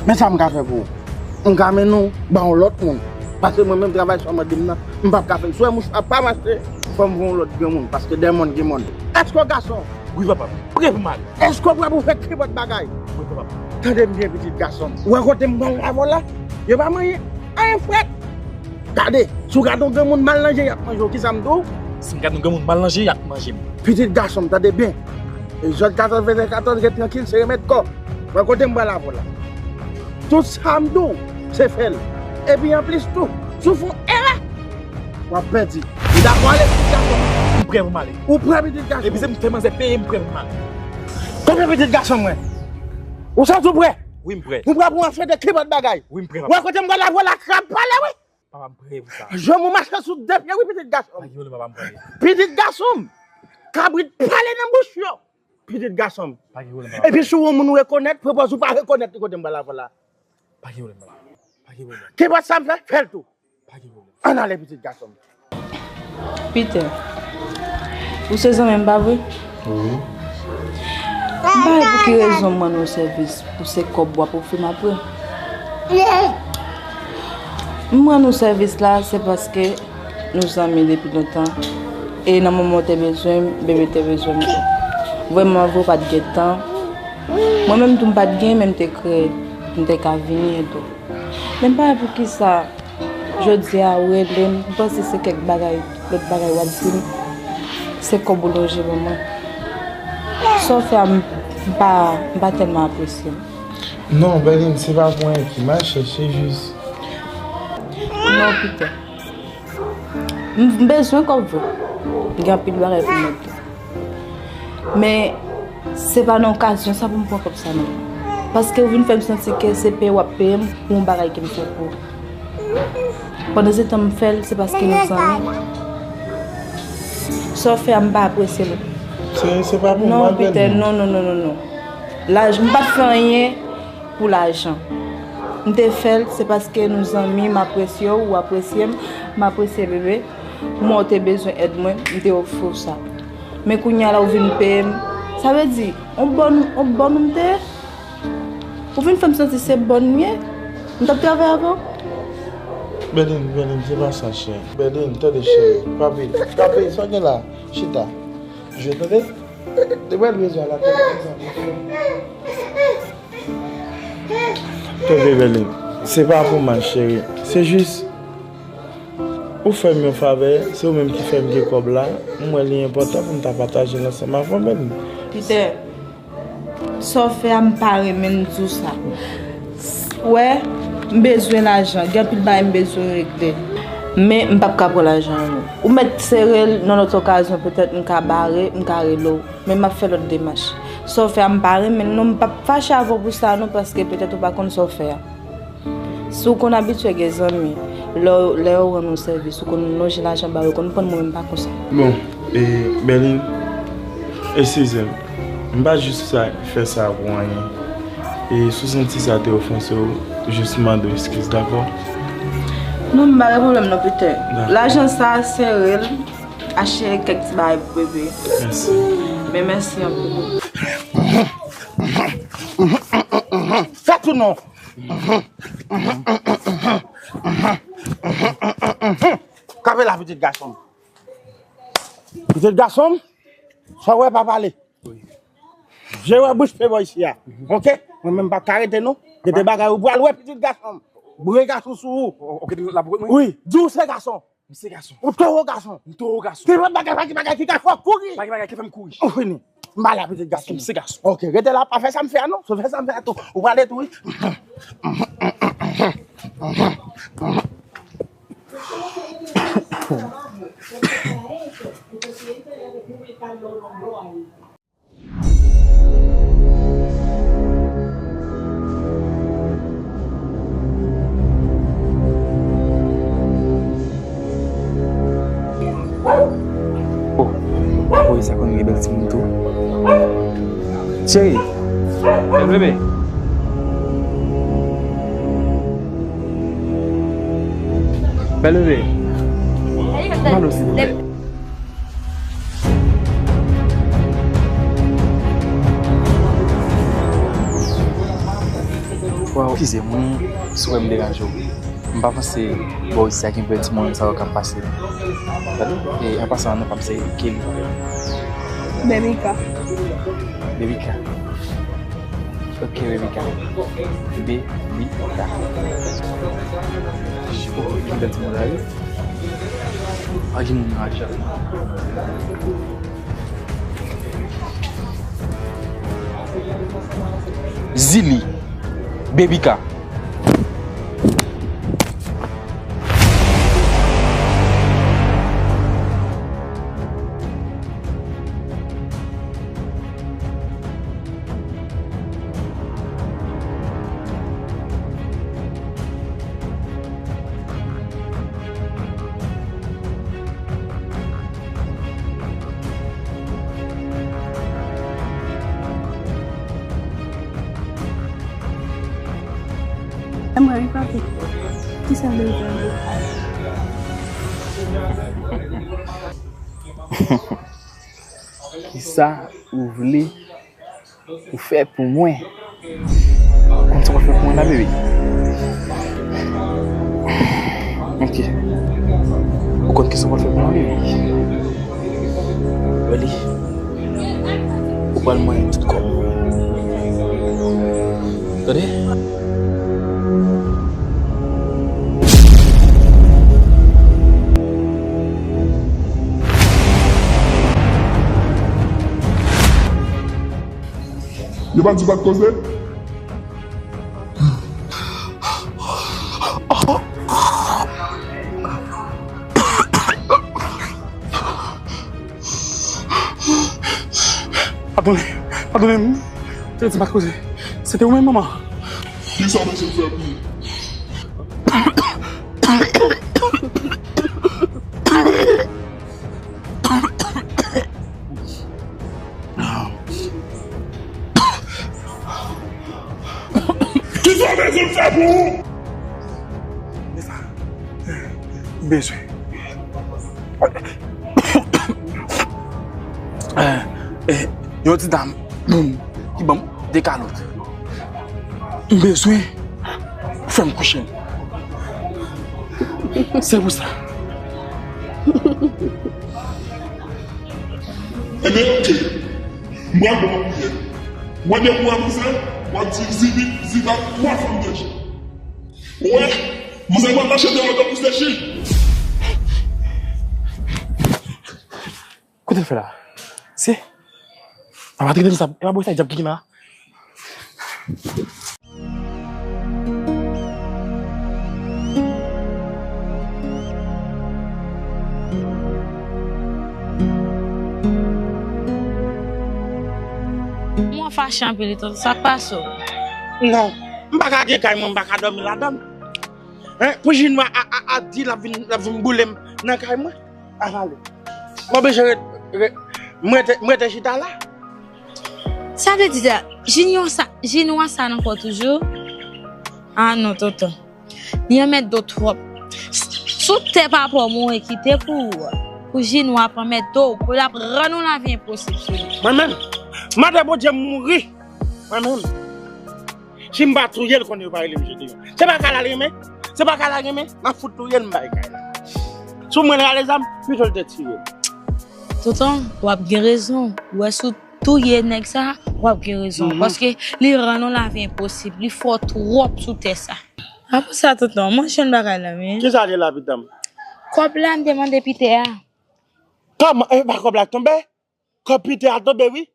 Men sa m ka fè pou ou. M ka mennen w ba yon lòt moun. Paske mwen menm travay sa w mande m nan, m p ap ka fè l. Si w wè mouchwa pa mache, fò m voye yon lòt granmoun. Paske dèyè mòn gen mòn. Èske w gason? Wi, papa. M prè pou m ale. Èske w prè pou fè kenpòt bagay? Wi, papa. Tande m byen, pitit gason m. Ou wè kote m pral avè w la? Yo pa manyen anyen frèt. Gade, si w gade yon granmoun mal nan je, y ap manje w. Kisa m di w? Si m gade yon granmoun mal nan je, y ap manje m. Pitit gason m, tande byen. E zòt katòz vèsè katòz, ret trankil, se remèd kò. Wè kote m pral avè w la. Tout sa m di w, se fè l. Epi anplis tou, si w fè yon erè, w ap pèdi. Ou dakò ale, pitit gason m? M prè pou m ale. Ou prè, pitit gason m? Depi se m fè manzè peye, m prè pou m ale. Kanpe, pitit gason mwen. Ou santi w prè? Wi, m prè. Ou prè pou w anfrete kenpòt bagay? Wi, m prè, papa. Wè kote m pral avè w la, krab pale, wi. Papa, m prè pou sa. Janm ou mache sou de pye, wi, pitit gason m. Pa gen pwoblèm, papa, m prè. Pitit gason m, kabrit pale nan bouch yo. Pitit gason m. Pa gen pwoblèm, papa. Epi si w yon moun ou rekonèt, pwopòz ou pa rekonèt li kote m pral avè w la. Pa gen pwoblèm, papa. Pa gen pwoblèm. Kenpòt sa m fè, fè l tou. Pa gen pwoblèm. Ann ale, pitit gason m. Peter, ou se zanmi m, pa vre? Wi. M pa wè pou ki rezon m rann ou sèvis pou se kòb w ap ofri m apre. M rann ou sèvis la, se paske nou zanmi depi lontan. E nan moman w te bezwen m, bebe te bezwen m tou. Vrèman vre, w pa t gen tan. Mwen menm tou, m pa t gen, men m te kreye, m te ka vini tou. Men m pa wè poukisa jodi a ou rele m, m panse se kèk bagay, lòt bagay w ap di m. Se kòb ou lonje ban mwen. Sa w fè a, m, m pa, m pa tèlman apresye l. Non, Berline, se pa pou anyen ki mache, se jis. Non, Peter. M, m bezwen kòb vre. M gen anpil bagay pou m regle. Men, se pa nan okazyon sa pou m pran kòb sa, non. Paske ou vin fè m santi ke se peye w ap peye m pou yon bagay ke m fè pou ou. Pandan se tan m fè l, se paske nou zanmi. Sa w fè a, m pa apresye l. Se, se pa pou mal, Peter, non, non, non, non, non. Laj, m pa t fè anyen pou lajan. M te fè l, se paske nou zanmi, m apresye w, ou apresye m, m apresye bebe. Moman w te bezwen èd mwen, m te ofri w sa. Men kounye a la ou vin peye m. Sa vle di, on bòn, on bòn ou m te ye? Ou vin fè m santi se bòn m ye? M t ap travay avè w? Berline, Berline, se pa sa, cheri. Berline, tande, cheri. Papi, papi, sa w gen la? Chita. Jwe, tande? Te wè l bezwen la, tande. Tande, Berline, se pa pou mal, cheri. Se jis, ou fè m yon favè, se ou menm ki fè m gen kòb la. M wè li enpòtan pou m ta pataje l ansanm avè w, Berline. Peter, sa w fè a, m pa renmen m di w sa. Wè, m bezwen lajan, gen anpil bagay m bezwen regle. Men m p ap ka pran lajan an, non. Ou mèt sere l nan lòt okazyon, petèt m ka bare, m ka rele w. Men m ap fè lòt demach. Sa w fè a, m pa renmen l, non, m p ap fache avè w pou sa, non, paske petèt ou pa konn sa w fè a. Si w konn abitye gen zanmi, lè, lè yo rann ou sèvis, ou konn lonje lajan ba yo, ou konn pran mwen menm pa konsa. Bon, e, Berline, eskize m. M pa jis sa, fè sa pou anyen. E si w santi sa te ofanse w, jis mande w eskiz, dakò? Non, m pa gen pwoblèm non, Peter. Dakò. Lajan sa, sere l, achte kèk ti bagay pou bebe. Mèsi. Men mèsi anpil. Fè tou non. Kanpe la, pitit gason m. Pitit gason m, sa w wè pa pale. Wi. Je wè bouch pe bò isi a. Oke? Mwen menm m p ap ka rete non. Gen de bagay ou pral wè, pitit gason m. Boure gason sou ou. O, oke, la pou mwen? Wi, di w se gason. M se gason. Ou towo gason. M towo gason. Ki lòt bagay, pa gen bagay ki ka fè w kouri. Pa gen bagay ki fè m kouri. Ou fini. M pa la, pitit gason. M se gason. Oke, rete la, pa fè sa m fè a non. Si w fè sa m fè a tou, ou prale tou, wi. Gen bèl timoun tou. Cheri. Bèl bebe. Bèl bebe. Malo, silvouplè. Waw, eskize mwen si w wè m deranje w. M pa panse bò isit la gen bèl timoun sa yo k ap pase. Gade, e, an pasan, non pa m se Kelly. Bebika. Bebika. Ok, Bebika. Bebika. Oh, gen bèl timoun la, wi. Pa gen moun nan ajan. Zili, Bebika. Mwen wi, papi. Kisa w vle fè? Kisa ou vle ou fè pou mwen? Konn sa w fè pou mwen la, bebe? Ok. Ou konn kisa w fè pou mwen, bebe? Wè li. Ou pral manyen tout kòb. Tande? Yo pa di pa t koze? Padone, padone m. Te di pa t koze. Se te ou menm, manman. Kisa w bezwen fè pou mwen? Kisa w bezwen fè pou ou? Men sa m bezwen. Eh, eh, yon ti dam ki ban m de kalòt. M bezwen fè m kouche. Se pou sa. Ebyen, ok. M pral ba w yon kounyè. Wè depi w wè manzè, w ap di zibit, zibap, twa fanm deja. Ou wè, manzè pral mache deyò tankou sèchil. Kote l fè la? Se. Papa, trete m sa. E pa bwè sa, dyab ki gen la. Mwen fache anpil, tonton, sa k pase w? Non, m pa ka gen kay mwen, m pa ka dòmi ladan l. Hein? Pou Jinwa a, a, a di l ap vin, l ap vin boule m nan kay mwen. Avale. M oblije ret, ret, m rete, m rete chita la. Sa vle di sa, Jinwa sa, Jinwa sa nan kò toujou? Ah non, tonton. Li anmède w twòp. S-, sou tè papa w mouri kite pou ou, pou Jinwa ap anmède w, pou l ap rann ou lavi enposib sou li. Mwen menm, mande Bondye m mouri. Mwen menm. Si m pa touye l, konnen yo pa rele m jete yo. Se pa kay la l renmen? Se pa kay la l renmen? M ap fout touye l, m bay kay la. Si w mwen rale zam, pito l te tiye m. Tonton, w ap gen rezon. Ou wè si w touye nèg sa, w ap gen rezon. Mhm. Paske li rann ou lavi enposib. Li fè w twòp sou tè sa. Apre sa, tonton, mwen jwenn bagay la, men. Kisa l ye la, pitit mwen? Kòb la, m te mande Pitè a. Kòman? E pa kòb la k tonbe? Kòb Pitè a tonbe, wi.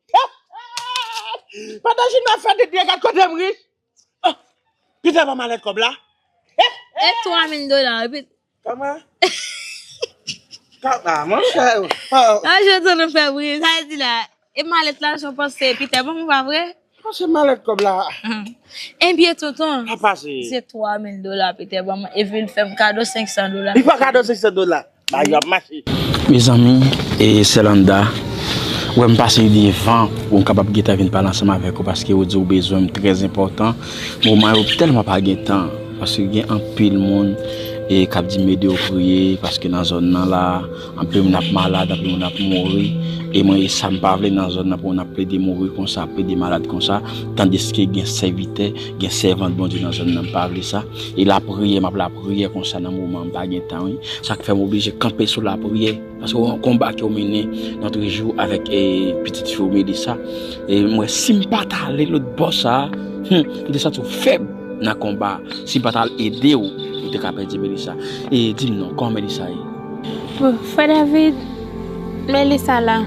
Pandan Jinwa ap fè dede, gad kote m ri. Oh, Pitè ban m malèt kòb la. E twa mil dola, wi. Kòman? Kòb la, monchè. Oh. An, je te fè bri. Sa vle di la, e malèt la, jan w panse, Pitè ban m, pa vre? Panse malèt kòb la. Ebyen, tonton, se twa mil dola Pitè ban mwen, epi l fè m kado senk san dola. Li pa kado senk san dola. Bagay yo ap mache. Mezanmi, e sè Landa, Wè m pase devan pou m kapab gentan vin pale ansanm avèk ou, paske ou di ou bezwen m trè enpòtan. Moman yo tèlman pa gen tan, paske gen anpil moun e k ap di m ede yo priye, paske nan zòn nan la, anpil moun ap malad, anpil moun ap mouri. E mwen, e sa m pa vle nan zòn nan pou moun ap plede mouri konsa, ap plede malad konsa, tandiske gen sèvitè, gen sèvant Bondye nan zòn nan, m pa vle sa. E lapriyè, m ap lapriyè konsa nan moman, m pa gen tan, wi. Sa k fè m oblije kanpe sou lapriyè. Paske yon konba ke w mennen nan toujou avèk e, pitit fi w Melissa. E mwen, si m pa t ale lòt bò sa, hmm, m te santi w fèb nan konba. Si m pa t al ede w, ou te ka pèdi Melissa. E di m non, kòman Melissa ye? Bon, Frè David, Melissa la.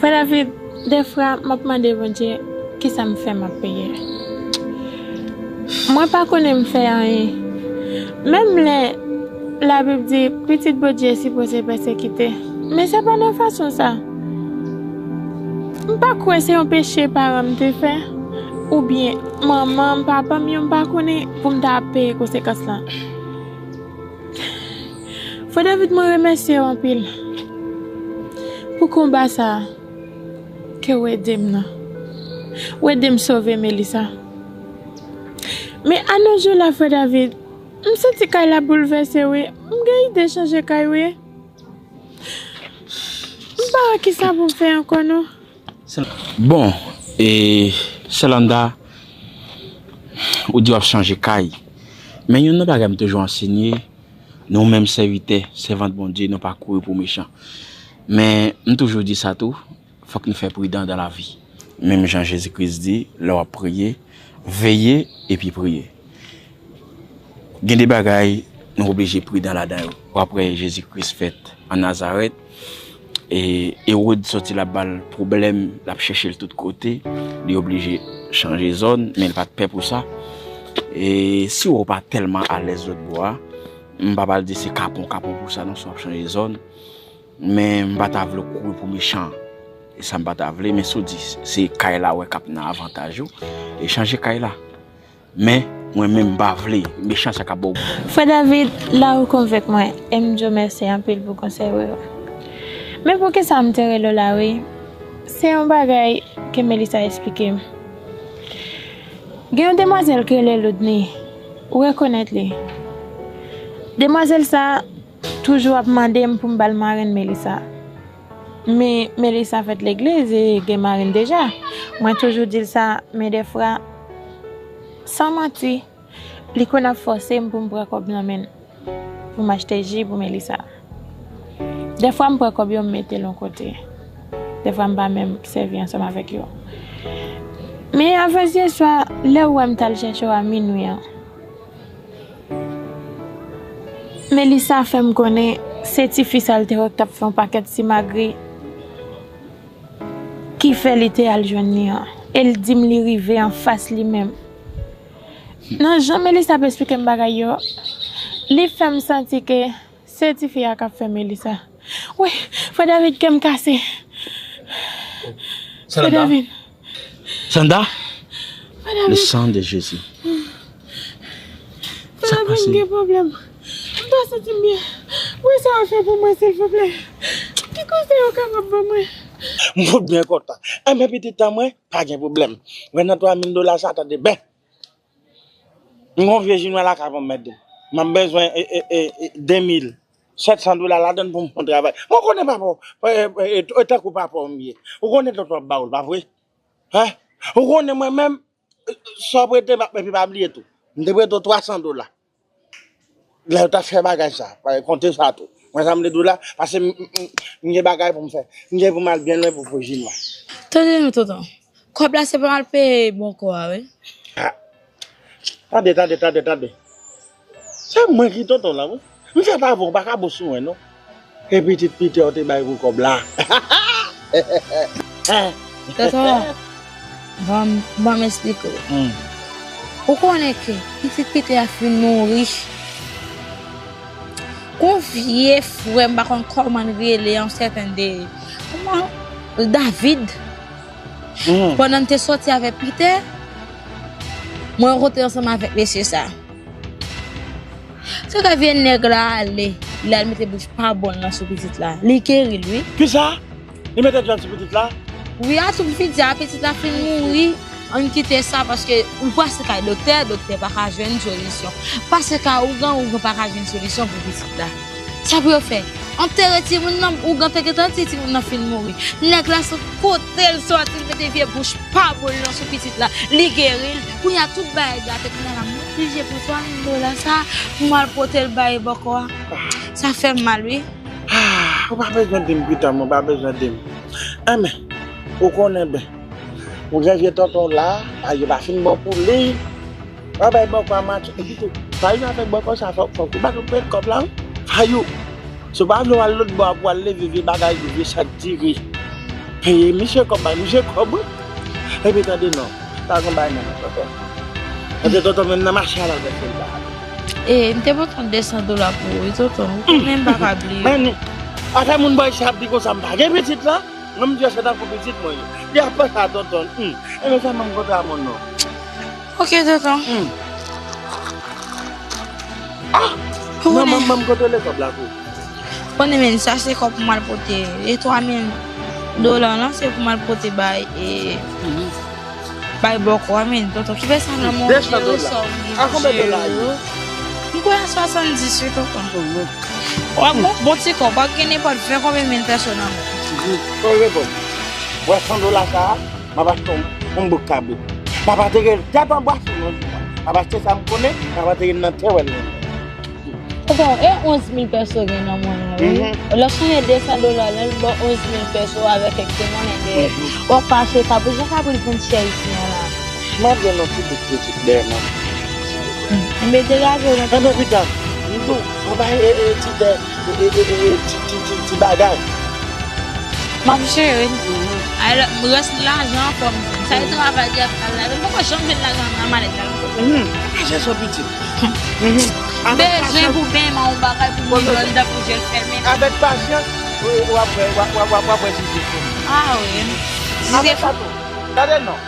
Frè David, dèfwa, m ap mande Bondye, kisa m fè m ap peye? Mwen pa konnen m fè anyen. Menm lè Labib di, pitit Bondye sipoze pèsekite. Men se pa nan fason sa. M pa kwè se yon peche paran m te fè, oubyen manman m, papa m yo, m pa konnen pou m ta ap peye konsekans lan. Frè David, mwen remèsye w anpil pou konba sa a ke w ede m nan. W ede m sove Melissa. Men anojou la, Frè David, m santi kay la boulvèse, wi. M gen ide chanje kay, wi. M pa wè kisa pou m fè ankò, non. Bon, e, Sè Landa, ou di w ap chanje kay. Men youn nan bagay m toujou ansenye, nou menm sèvitè, sèvant Bondye, nou pa kouri pou mechan. Men, m toujou di sa tou, fòk nou fè pridan dan lavi. Menm jan Jezi Kris di, lè w ap priye, veye epi priye. Gen de bagay, nou oblije pridan ladan yo. W ap wè Jezi Kris fèt an Nazarèt, e Ewòd soti l ap ba l pwoblèm, l ap chèche l tout kote, li oblije chanje zòn, men l pa t pè pou sa. E si w pa tèlman alèz lòt bò a, m pa pral di se kapon, kapon pou sa non, si w ap chanje zòn. Men m pa ta vle w kouri pou mechan. E sa m pa ta vle, men si w di se kay la wè k ap nan avantaj ou, e chanje kay la. Men, mwen menm m pa vle, mechan sa k ap ba w. Frè David, la ou konvenk mwen, e m di w mèsi anpil pou konsèy ou yo. Men poukisa m te rele w la, wi? Se yon bagay ke Melissa esplike m. Gen yon demwazèl ki rele Loudny, ou rekonèt li. Demwazèl sa toujou ap mande m pou m ba l marenn Melissa. Men Melissa fèt legliz e gen marenn deja. Mwen toujou di l sa, men dèfwa, san manti, li konn ap fòse m pou m pran kòb nan men l, pou m achte ji pou Melissa. Dèfwa m pran kòb yo, m mete l yon kote. Dèfwa m pa menm sèvi ansanm avèk yo. Men avansyè swa, lè ou wè m t al chèche w a minwi an, Melissa fè m konnen se tifi sa l te wè k t ap fè yon pakèt simagri ki fè li te al jwenn li an. E l di m li rive anfas li menm. Nan jan Melissa ap esplike m bagay yo, li fè m santi ke se tifi a k ap fè Melissa. Wi, Frè David, kè m kase. Frè David. Sanda, le sang de Jésus. Frè David, m gen pwoblèm. M pa santi m byen. Wi, sa w fè pou mwen, silvouplè? Ki konsèy ou kapab ban mwen? M fout byen kontan. Enben, pitit an mwen, pa gen pwoblèm. Mwen nan twa mil dola sa, tande byen. M gon vye jinwa lakay mwen, m mèt di w. M ap bezwen e, e, e, e, de mil sèt san dola ladann pou m fè yon travay. Mwen konnen papa w, e, e, e, e, tankou papa w m ye. Ou konnen tonton ap ba w l, pa vre? Hein? Ou konnen mwen menm, e, sa w prete m ap, epi pa bliye tou. M te prete w twa san dola. Lè yo t ap fè bagay sa, pa konte sa tou. Mwen sa m te di w la, paske m, m, m, m gen bagay pou m fè. M gen pou m al byen lwen pou fè jinwa. Tande non, tonton. Kòb la se pa m al peye bòkò a, wi. Ah. Tande, tande, tande, tande. Se mwen ki tonton la, wi. M fè pa avè w, pa ka bon sou mwen, non. E pitit Pita w te bay pou kòb la. Tonton, ban m, ban m esplike w. Hmm. Ou konnen ke pitit Pita a fin mouri. Gon vye frè m, m pa konn kòman l rele, yon sèten de, kòman, David. Hmm. Pandan n te sòti avèk Pita, mwen rankontre ansanm avèk mesye sa. Yo ka vye nèg la ale, li al mete bouch pa bòl lan sou pitit la. Li geri l, wi. Kisa? Li mete djòl sou pitit la? Wi, a tout vide a, pitit la fin mouri. Ann kite sa, paske ou pase kay doktè, doktè pa ka jwenn solisyon. Pase kay ougan, ougan pa ka jwenn solisyon pou pitit la. Sa pou yo fè? Antere timoun nan, ougan te gentan di timoun nan fin mouri. Nèg la se kote l sòti, l mete vye bouch pa bòl lan sou pitit la. Li geri l. Kounye a tout bagay gate, kounye a la m oblije pran twa mil dola sa pou m al pote l bay bòkò a. Sa fè m mal, wi. Ah, ou pa bezwen di m, pitit mwen, ou pa bezwen di m. Enben, ou konnen byen. Ou gen vye tonton la, a yo pa fin bon pou li. Ou bay bòkò a match. Epi tou, Fayou avèk bòkò sa fòk, fòk ou pa tou peye kòb la, wi. Fayou, si w pa vle w al lòt bò a pou w al leve vye bagay, vye sak diri. Peye misye kòb, bay misye kòb, wi. Epi tande non, pa gon bay nan men tonton. Tande tonton, menm nan mache a l al vèse l ba. E, m te pote yon de san dola pou ou, wi, tonton. Ou konnen m pa ka bliye. Men, afè moun bò isit ap di konsa m pa gen pitit la. Mwen, m di yo se tankou pitit mwen ye. Li ap panse a tonton. Hmm. E men sa, m kontre a moun non. Ok, tonton. Hmm. Ah! Non, manman, m kontwole kòb la pou. Konnen, men, sa se kòb pou m al pote. E twa mil dola lan, se pou m al pote bay, e, bay bòkò a, men, tonton. Ki fè sa nan mon de san dola. A konbyen dola yo? M kwè a swasanndis, wi, tonton. Wè, bon, bon ti kòb, w ap gen nenpòt ven konbyen mil pèso nan men. Ou reponn. Wè san dola sa a, m ap achte yon, yon bouk kabrit. M ap antere l tèt anba sou yon jou. M ap achte sa m konnen, m ap antere l nan tè wè l nan. Tonton, e onz mil pèso gen nan mwen an, wi. Lè w sonje de san dola, lè l ba w onz mil pèso avèk kèk ti monnen dèyè. W ap pase kabrit, jan kabrit vin chè isi an la. M ap jwenn yon ti bout pitit dèyè manman. Enben degaje w nan. Enben pita, m di w, anba e, e, ti tè, e, e, e, e, ti, ti, ti, ti bagay. M ap jere. Alò, rès lajan an fò m jwenn. Sa e travay li ap fè la. M poko janm jwenn lajan nan malèt la. Lajan sa pitit. Bezwen pou penman yon bagay pou milyon anndan pou je l fèmen. Avèk pasyans, w, w ap wè, w ap, w ap, w ap, w ap wè si se fo. Ah wi. Si se fo. Gade non.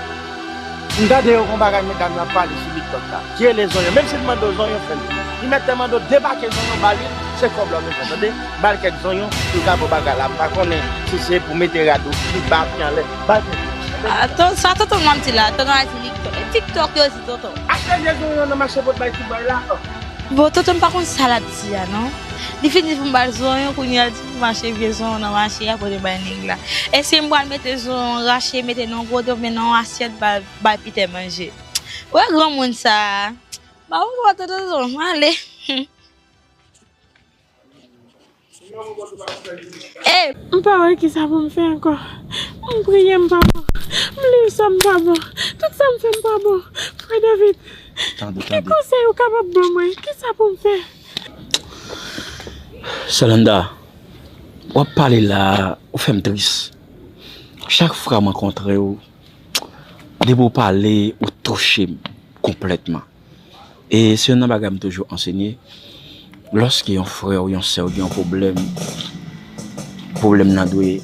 M gade yo gon bagay medam yo ap pale sou TikTok la. Ki rele zonyon. Menm si l mande w zonyon, fè l. Li mèt te mande w debake zonyon ba li, se kòb la w bezwen, tande? Ba l kèk zonyon pou l ka pran bagay la. M pa konnen si se pou mete rad ou pi ba, pi anlè. Ba l kèk zonyon. Ato, sa tonton m ap di la, tonton a di TikTok. E TikTok yo di tonton. Achte vye zonyon nan mache pot bay ti bòy la. Bon, tonton m pa konn sa l ap di a, non. Li fin di pou m ba l zonyon, kounye a l di pou m achte vye zonyon nan mache a, pote bay nèg la. Èske m pral mete zonyon rache, mete nan yon kote oubyen nan yon asyèt, ba l bay Pitè manje. Wè granmoun sa a. Ba ou wè tonton, ale. Ey! M pa wè kisa pou m fè ankò. M priye, m pa bon. M li sò, m pa bon. Tout sa m fè, m pa bon. Frè David, ki konsèy ou kapab ban mwen? Kisa pou m fè? Sè Landa, w ap pale la, ou fè m tris. Chak fwa m rankontre w, depi w pale, ou touche m konplètman. E se youn nan bagay m toujou ansenye, lòske yon frè w, yon sè w gen yon pwoblèm, pwoblèm nan dwe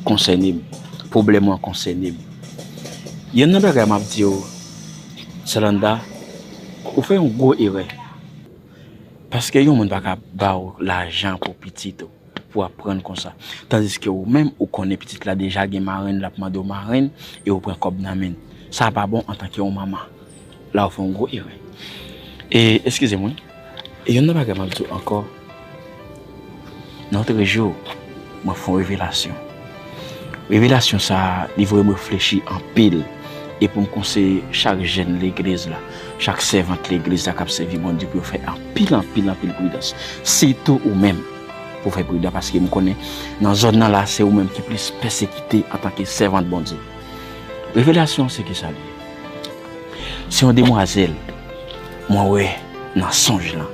konsène m. Pwoblèm ou an konsène m. Youn nan bagay m ap di w, Sè Landa, ou fè yon gwo erè. Paske yon moun pa ka ba w lajan pou pitit ou, pou w aprann konsa. Tandiske ou menm, ou konnen pitit la deja gen marenn, l ap mande w marenn, e ou pran kòb nan men l. Sa pa bon antanke yon manman. La ou fè yon gwo erè. E, eskize m, wi. E youn nan bagay m ap di w ankò, nan lòt jou, mwen fè yon revelasyon. Revelasyon sa a, li voye m reflechi anpil. E pou m konseye chak jèn legliz la, chak sèvant legliz la k ap sèvi Bondye pou yo fè anpil, anpil, anpil pridans. Sitou ou menm, pou fè pridan, paske m konnen nan zòn nan la, se ou menm ki plis pèsekite antanke sèvant Bondye. Revelasyon se kisa l ye? Se yon demwazèl mwen wè nan sonj lan.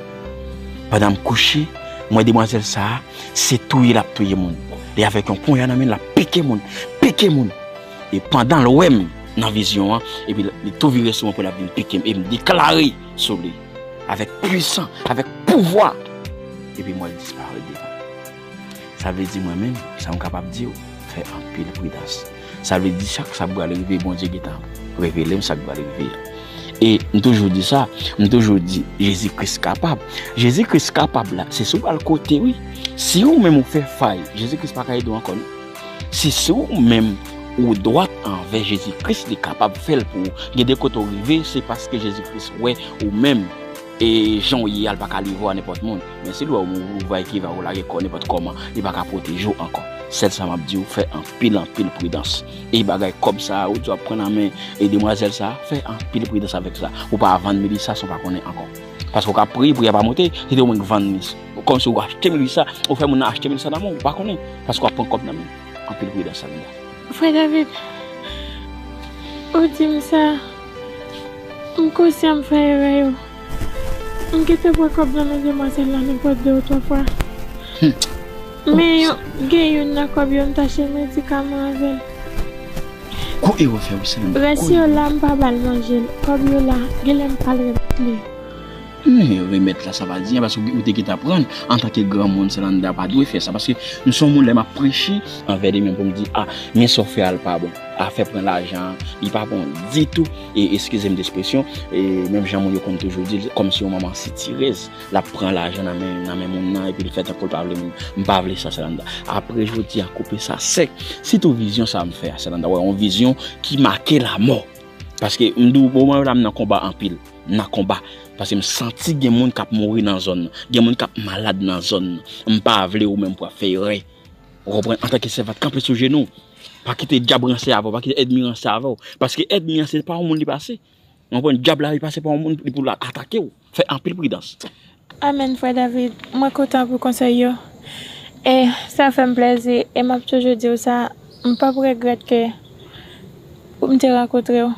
Pandan m kouche, m wè demwazèl sa a, se touye l ap touye moun. Li avèk yon ponya nan men l, l ap pike moun, pike moun. E pandan l wè m nan vizyon an, epi li tou vire sou mwen pou l ap vin pike m, e m deklare sou li, avèk pwisan, avèk pouvwa, epi m wè l disparèt devan m. Sa vle di mwen menm, sa m kapab di w, fè anpil pridans. Sa vle di chak sa k pral rive, Bondye gentan revele m sa k pral rive a. E m toujou di sa, m toujou di, Jezi Kris kapab. Jezi Kris kapab la, se si w pral kote, wi. Si ou menm ou fè fay, Jezi Kris pa ka ede w ankò, non. Si, si ou menm ou dwat anvè Jezi Kris, li kapab fè l pou ou. Gen de kote w rive, se paske Jezi Kris wè ou menm, e jan w ye a, l pa ka livre w a nenpòt moun. Men si l wè w mouri, ou va ekiva, ou lage kò nenpòt kòman, li pa ka pwoteje w ankò. Sèl sa m ap di w, fè anpil, anpil pridans. E bagay kòb sa a, ou di w ap pran nan men e demwazèl sa a, fè anpil pridans avèk sa. Ou pa vann Melissa san w pa konnen ankò. Paske w ka priye, priyè pa monte, se te ou menm ki vann li. Kòmsi ou achte Melissa, ou fè moun nan achte Melissa nan men w, ou pa konnen. Paske w ap pran kòb nan men l. Anpil pridans, Salinda. Frè David, ou di m sa, m konsyan m fè erè yo. M gentan pran kòb nan men demwazèl la nenpòt de ou twa fwa. Hmm. Men yo, gen youn nan kòb yo, m t achte medikaman avè l. Gwo erè w fè, wi, Salinda. Rès yo la, m pa ba l manje l. Kòb yo la, genlè m pral remèt li. Men remèt la, sa pa di anyen, paske ou te gentan pran l. Antanke granmoun, Salinda pa dwe fè sa. Paske m se yon moun, lè m ap preche anvè li menm pou m di, a, men sa w fè a, l pa bon. Afè pran lajan an, li pa bon ditou. E eskize m de ekspresyon, e menm jan moun yo konn toujou di l, kòmsi yon manman sitirèz, l ap pran lajan nan men, nan men moun nan, epi l fè tankou l pa vle moun. M pa vle sa, Salinda. Apre jodi a, koupe sa sèk. Sitou vizyon sa a m fè a, Salinda. Wè, yon vizyon ki make lamò. Paske m di w, moman yo la, m nan konba anpil. M nan konba. Paske m santi gen moun k ap mouri nan zòn nan. Gen moun k ap malad nan zòn nan. M pa vle ou menm pou ap fè erè. Ou konprann? Antanke sèvant, kanpe sou jenou w. Pa kite dyab ranse avè w. Pa kite ènmi ranse avè w. Paske ènmi an, se pa yon moun li pase. Ou konprann? Dyab la, li pase pa yon moun, li pou l atake w. Fè anpil pridans. Amèn, frè David. Mwen kontan pou konsèy yo. E sa fè m plèzi. E m ap toujou di w sa. M p ap regrèt ke m te rankontre w.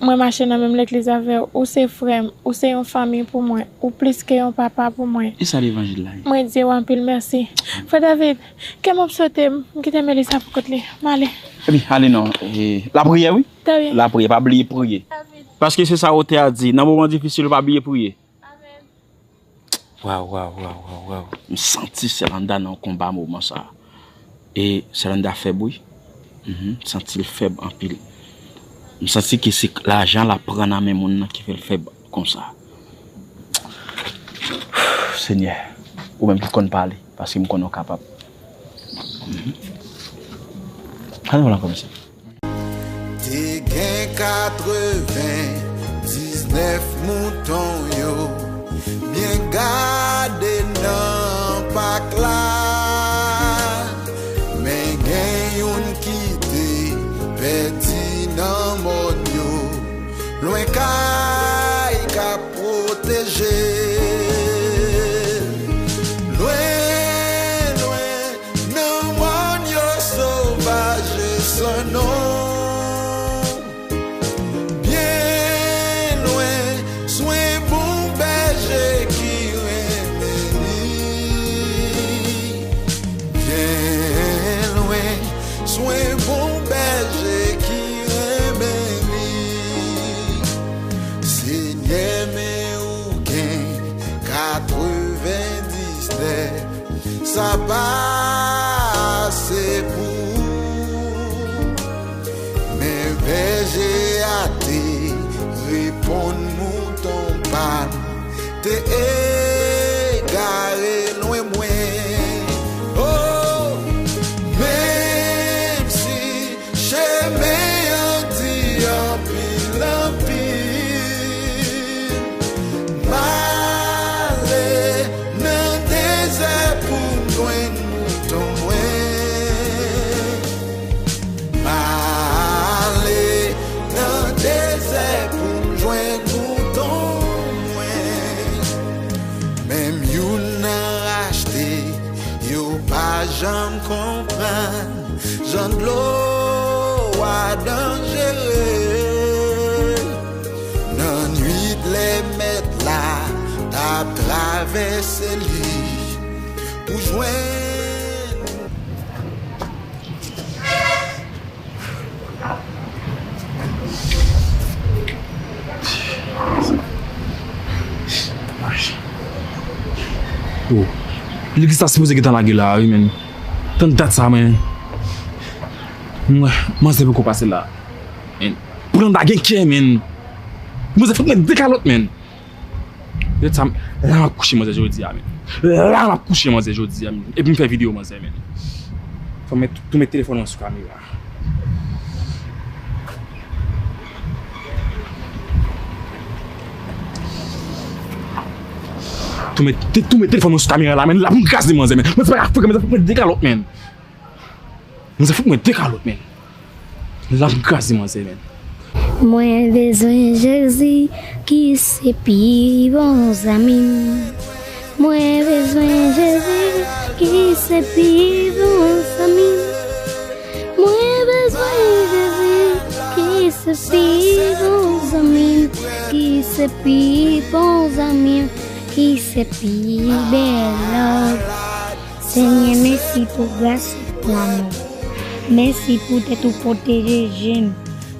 Mwen mache nan menm legliz avè w. Ou se frè m. Ou se yon fanmi pou mwen. Ou plis ke yon papa pou mwen. E sa levanjil la ye? Mwen di w anpil mèsi. Frè David, kè m ap sote m. M kite Melissa pou kont li. M ale. Epi, ale non. E, lapriyè, wi. Lapriyè, pa bliye priye. Paske se sa otè a di. Nan moman difisil, pa bliye priye. Amèn. Waw, waw, waw, waw, waw. M santi Selanda nan yon konba moman sa a. E Selanda fèb, wi. Mhm, m santi l fèb anpil. M santi ke se lajan l ap pran nan men moun nan ki fè l fèb konsa. Senyè, ou menm ki konn pale, paske m konnen w kapab. Mhm. Ann wè l ankò, mesye. Te gen katrevendiznèf mouton yo byen gade nan pak la. Men gen youn ki te pèdi nan mòn yo, lwen kay k ap pwoteje l. Lwen, lwen, nan mòn yo sovaj e san non. Byen lwen, swen bon bèje ki renmen li. Byen lwen, swen bon bèje ki renmen li. Senyè, men ou gen katrevendiznèf. Sa pa ase pou ou. Men bèje a te reponn mouton pa m te egare lwen mwen. O, menm si chemen an di anpil, anpil. M ale nan dezè pou m jwenn mouton mwen. M ale nan dezè pou m jwenn mouton mwen. Menm youn nan rachte yo pa janm konprann. Jan dlo a danjere. Nan nwit lè mèt la t ap travèse li pou jwenn. Oh, legliz la sipoze gentan lage la, wi, men. Tann dat sa, men. Mwen, manzè poko pase la. Men, pran da gen kè, men. Manzè, fòk mwen de kalòt, menn. Gad sa, la m ap kouche manzè jodi a, menn. La m ap kouche manzè jodi a, menn. Epi m fè videyo manzè, menn. Fò m met, tou met telefòn mwen sou kamera. Tou met, te-, tou met telefòn mwen sou kamera la, menn. La pou m kraze manzè, menn. Manzè pa ka fouke, manzè, fòk mwen de kalòt, menn. Manzè, fòk mwen de kalòt, menn. La pou m kraze manzè, menn. Mwen bezwen Jezi ki se pi bon zanmi m. Mwen bezwen Jezi ki se pi bon zanmi m. Mwen bezwen Jezi ki se pi bon zanmi m, ki se pi bon zanmi m, ki se pi bèl love. Senyè, mèsi pou gras ou, pou lanmou. Mèsi poutèt ou pwoteje je m.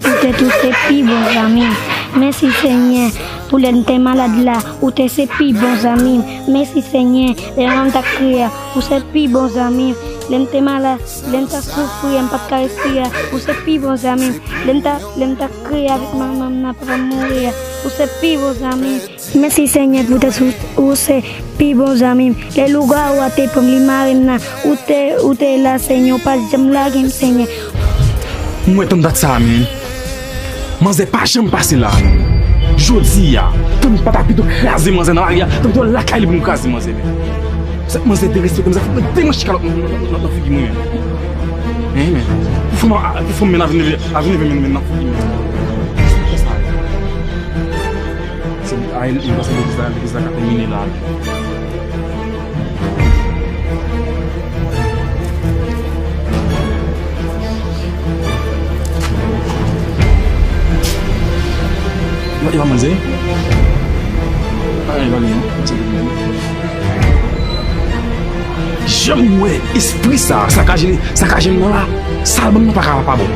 Poutèt ou se pi bon zanmi m. Mèsi, Senyè, pou lè m te malad la, ou te se pi bon zanmi m. Mèsi, Senyè, lè manman m t ap kriye a, ou se pi bon zanmi m. Lè m te malad, lè m t ap soufri a, m pa t ka respire a, ou se pi bon zanmi m. Lè m t ap, lè m t ap kriye avèk manman m nan, papa m mouri a, ou se pi bon zanmi m. Mèsi, Senyè, poutèt ou, ou se pi bon zanmi m. Lè lougawou a te pran m, li mare m nan, ou te, ou te la, Senyè, ou pa t janm lage m, Senyè. Mwen tann dat sa a, menn. Manzè pa janm pase la, menn. Jodi a, tann pa ta pito kraze manzè nan lari a, tann pito lakay li pou m kraze manzè, menn. Sa manzè derespekte m, sa fòk mwen demanche kalòt nan, nan, nan, nan figi mwen, menn. Hein, menn. Pou fanm, pou fanm, menn, ap vin leve, ap vin leve, menn, menn, nan figi mwen. Se, a, li, li panse legliz la, legliz la ka tèmine la. Yo, yo, manzè. Ay, pa li, non. Janm wè espri sa, sakaje, sakaje m nan la, sa l ban m nan pa ka pa bon.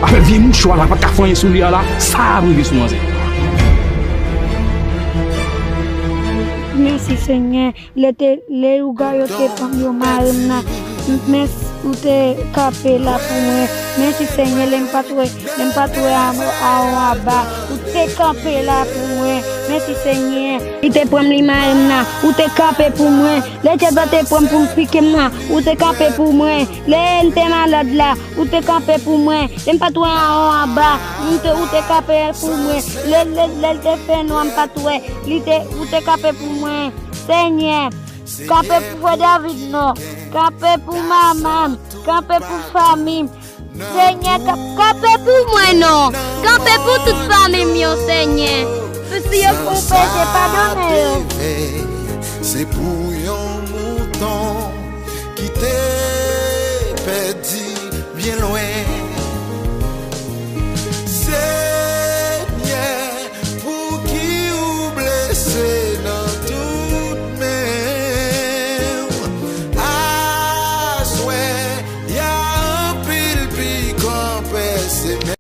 Afè vye mouchwa la, pa t ka fè anyen sou li a la, sa ap rive sou manzè. Mèsi, Senyè. Lè te, lè lougarou yo te pran m, yo mare m nan, mèsi, ou te kanpe la pou mwen. Mèsi, Senyè, lè m pa t wè, lè m pa t wè a, a, a, anba, ou te kanpe la pou mwen. Mèsi, Senyè. Li te pran m, li mare m nan, ou te kanpe pou mwen. Lè djab la te pran m pou l pike m nan, ou te kanpe pou mwen. Lè m te malad la, ou te kanpe pou mwen. Lè m pa t wè a, anba, ou te, ou te kanpe pou mwen. Lè, lè, lè l te fè nwa, m pa t wè, li te, ou te kanpe pou mwen. Senyè, kanpe pou frè David non. Kanpe pou manman m. Kanpe pou fanmi m. Senyè, ka-, kanpe pou mwen non. Kanpe pou tout fanmi m yo, Senyè. Pou si yo fè w peche, padone yo. Se pou yon mouton ki te pèdi byen lwen. Senyè, pouki ou blese nan tout men w? Aswè, y a anpil pikan pèse men.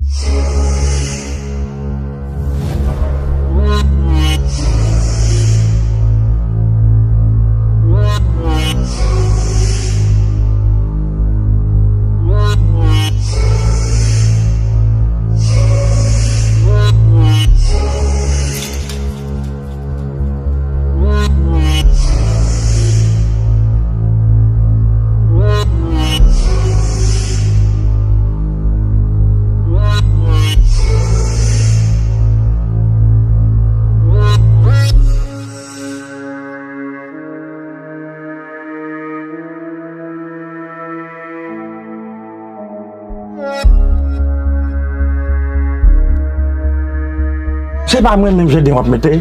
Se pa mwen menm Jeden w ap mete.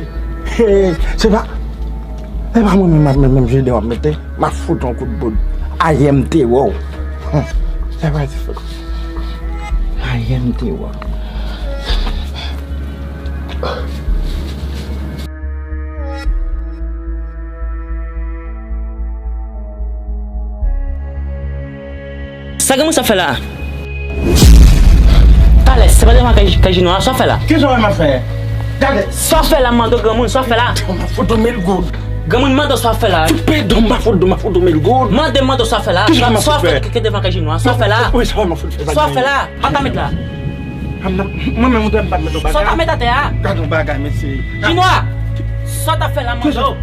Se pa, se pa mwen menm, menm, menm Jeden w ap mete. M ap fout yon kout boud. I am T W. Se pa ti fout. I am T W. Sa granmoun sa fè la? Talè, se pa devan kay, kay Jino a, sa w fè la? Kisa w wè m ap fè? Gade. Sa w fè la, m mande w granmoun, sa w fè la? Granmoun, mande w sa w fè la. Tout peyi dòm, m ap fout dòm, m ap fout dòm, mil goud. Mande, mande w sa w fè la. Kisa w wè m ap fè? Sa w fè devan kay Jino a, sa w fè la? Wi, sa w wè m ap fè? Sa w fè la? Ann ta met la. Mwen menm, ou dwe m pa t mete yon bagay. Sa w t ap mete atè a? Gade yon bagay, mesye. Jinwa, sa w t ap fè la, mande w.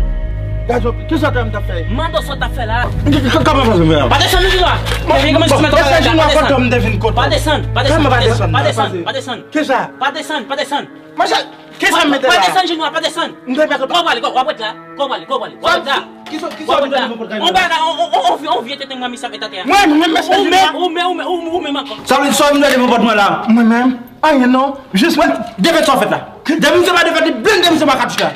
Gade, kisa w t ap fè? Mande w sa w t ap fè la. Kòman fè mwen? Pa desann, Jinwa. Depi kòman si mete bagay la, pa desann. Pa desann, pa desann, pa desann, pa desann, pa desann. Kisa? Pa desann, pa desann. Monchè, kisa m mete la? Pa desann, Jinwa, pa desann. M te mete. Kò w prale, kò w ap ret la. Kò w prale, kò w prale. W ap ret la. Kisa, kisa w vin dwe mwen pran? On bagay, on, on, on, on vye tete mwen, mwen, sa fè atè a. Mwen menm, mesye Jinwa. Ou menm, ou menm, ou menm, ou menm ankò. Sa vle di sa w vin dwe mwen pòt mwen la? Mwen menm? Anyen non. Jis mwen. Defèt sa w fèt la. Depi misye pa defèt, li blende misye pa katouch la.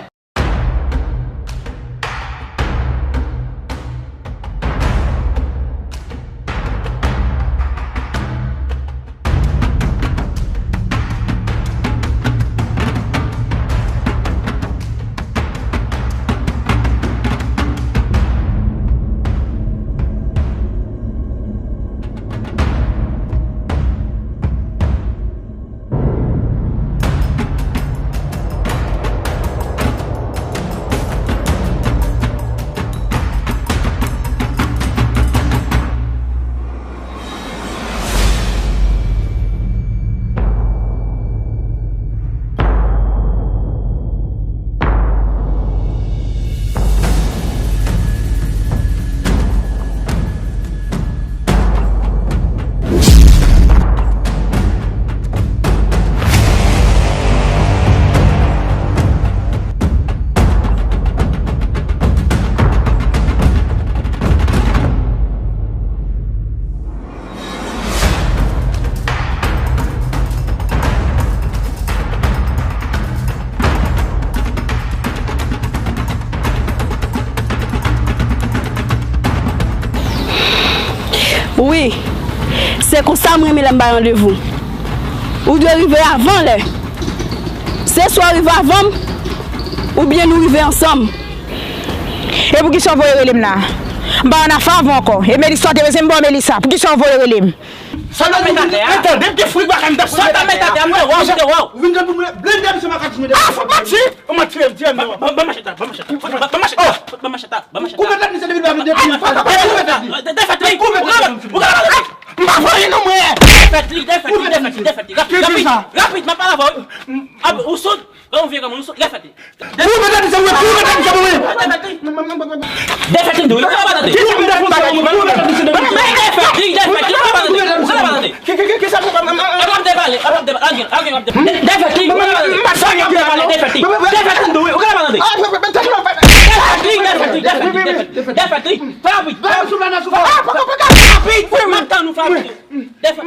Wi, se konsa m renmen lè m bay randevou. Ou dwe rive avan lè. Se swa w rive avan m, oubyen nou rive ansanm. E poukisa w voye rele m la? M pa ann afè avè w ankò. E Melissa, w te bezwen m ba w Melissa. Poukisa w voye rele m? Sa vle di ou vin tande gen frik bagay m t ap fè. Sa w t ap mete atè a, m te wè w, m te wè w. Ou vin tande pou mwen blende misye makak mwen. Ah, fòk manti. Ou manti, m di m non. Ban, ban manchèt la, ban manchèt la. Ban manchèt la, ban manchèt la. Koupe tèt misye depi l pa vin depi. Koupe tèt li. Koupe tèt li. Ou ka, ou ka, ou ka. M pa voye non mwen. Defèt li, defèt li, defèt li, defèt li. Rapid, rapid, rapid, m ap pale avè w. Ou sot. Gade yon vye granmoun, ou sot, defèt li. Koupe tèt misye mwen, koupe tèt misye mwen. Defèt li, wi, ou ka pa tande. Kisa m defèt misye mwen, koupe tèt misye mwen. Defèt li, defèt li, ou ka pa tande. Ou ka pa tande. Ki, ki, ki, kisa m, m, m, m, ou ka pa tande. Defèt li, ou ka pa tande. Defèt li, defèt li, ou ka pa tande. Defèt li, wi, ou ka pa tande. Defèt li, defèt li, defèt li, defèt li. Fè rapid, fè rapid. Rapid, wi, m ap tann ou fè rapid. Defèt.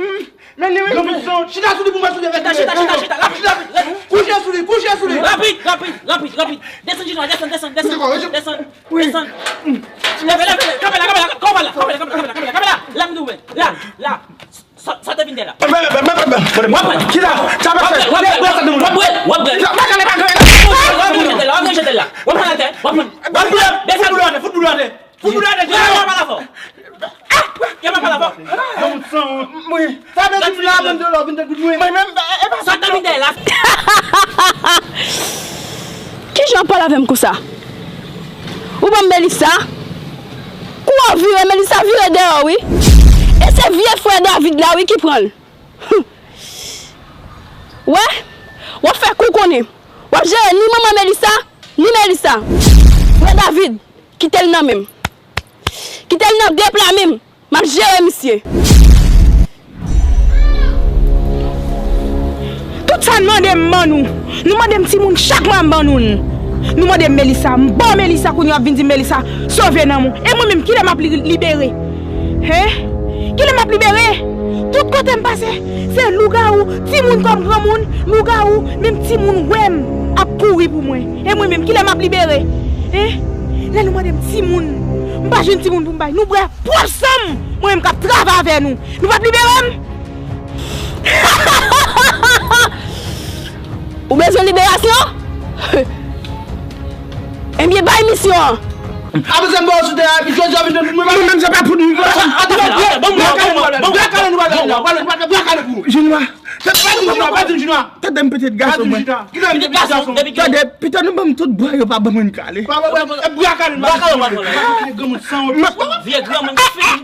Men li wi. Granmoun, chita sou li pou mwen sou li avèk li. Chita, chita, chita, chita. Rapid, rapid, rapid. Kouche sou li, kouche sou li. Rapid, rapid, rapid, rapid. Desann, Jinwa, desann, desann, desann, desann, desann. Leve, leve, leve. Kanpe la, kanpe la, kanpe la, kanpe la, kanpe la, kanpe la, kanpe la. La m di w, la, la. Sa, sa te vin dèyè la. Chita, chita, chita. W ap pran, w ap pran, w ap pran, w ap pran. W ap jete la, w ap jete la. W ap pran atè, w ap pran. W ap pran. Desann. Fout boul atè, fout boul atè. Fout boul atè, Jinwa, pa la fò. Ke pa pale avè w. Granmoun sanwont. Wi. Sa vle di m la, vin de lò, vin de goud mwen. Mwen menm, e pa sa. Sa t ap vin dèyè la. Kijan w pale avè m konsa? Ou ban m Melissa? Kou w vire, Melissa vire dèyè w, wi. E se vye frè David la, wi, ki pran l. Wè? W ap fè kou konnen. W ap jere ni manman Melissa, ni Melissa. Frè David. Kite l nan men m. Kite l nan de pla men m. M ap jere misye. Tout sa n mande m ban nou. Nou mande m timoun chak mwa m ban nou l. Nou mande m Melissa. M ba w Melissa kounye a w ap vin di m Melissa sove nanm ou. E mwen menm kilè m ap li-, libere? Hen? Kilè m ap libere? Tout kote m pase, se lougawou, timoun kòm granmoun, lougawou, menm timoun wè m ap kouri pou mwen. E mwen menm, kilè m ap libere? Hen? Lè nou mande m timoun, m pa jwenn timoun pou m bay. Nou bwè pwòp san m, mwen menm k ap travay avè nou. Nou p ap libere m? Ou bezwen liberasyon? Ebyen, bay misyon an. Apre sa, m ba w sou tè a, epi jodi a, vin jwenn mwen. Mwen menm, se pa pou nou. Atè, bwa kale nou pral la, bwa kale nou pral la, bwa kale pou ou. Jinwa. Pa di m Jinwa, pa di m Jinwa. Tande m pitit gason mwen. Tande, pita nou ban m tout bwa yo pa ban mwen kale. Bwa kale nou pral la. Vye granmoun, vye granmoun, fini.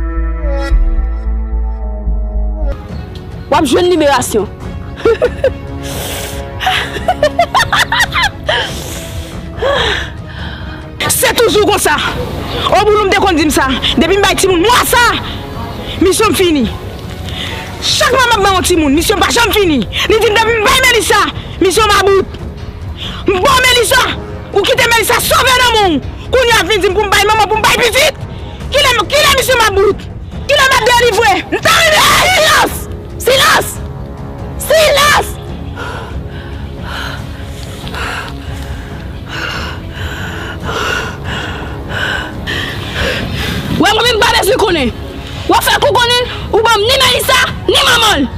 W ap jwenn liberasyon. Se toujou konsa. Obouloum te konn di m sa. Depi m bay timoun mwa sa, misyon m fini. Chak mwa m ap bay yon timoun, misyon m pa janm fini. Li di m depi m bay Melissa, misyon m about. M ba w Melissa, ou kite Melissa sove nan men w. Kounye a ap vin di m pou m bay manman, pou m bay pitit. Kilè, kilè misyon m about? Kilè m ap delivre? M ta rive. Silans! Silans! Silans! Wè, mwen menm m pa bezwen konnen. W ap fè kou konnen, ou ban m ni Melissa, ni manman l.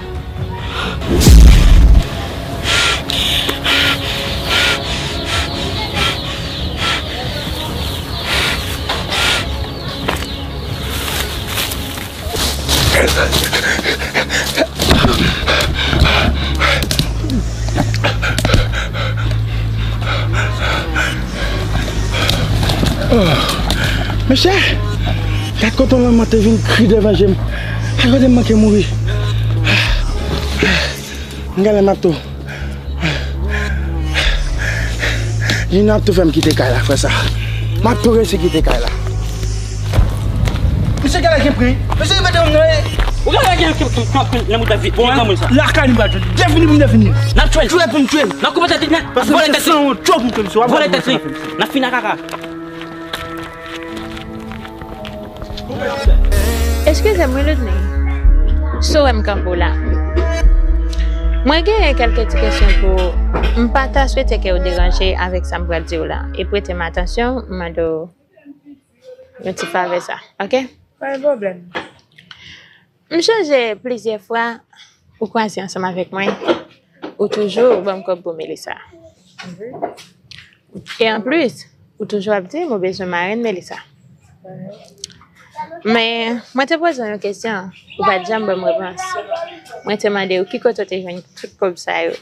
Mesye, gad kote manman te vin kri devan je m. Gad kote m manke mouri. M genlè m ap tou. Junior ap tou fè m kite kay la, frè sa. M ap tou resi kite kay la. Misye genlè gen pri. Misye mete m nan. Ou genlè gen pri nan bout la vi. Bon, lakay nou pral jwenn. Defini pou m defini. N ap tchwe l. Tchwe pou m tchwe l. N ap koupe tèt li nèt. Paske misye sanwont twòp, m tchwe misye. Vòlè tèt li. N ap fini ak kaka. Eskize m wi, Ludney. Si w wè m kanpe w la. Mwen genyen kèlke ti kesyon pou w. M pa ta swete ke w deranje avèk sa m pral di w la. E prete m atansyon, m mande w yon ti favè sa, oke? Pa gen pwoblèm. M chanje plizyè fwa ou kwaze ansanm avèk mwen, ou toujou ban m kòb pou Melissa. E anplis, ou toujou ap di m ou bezwen marenn Melissa. Men, mwen te poze w yon kesyon, ou pa t janm ban m repons. Mwen te mande w ki kote w te jwenn tout kòb sa yo.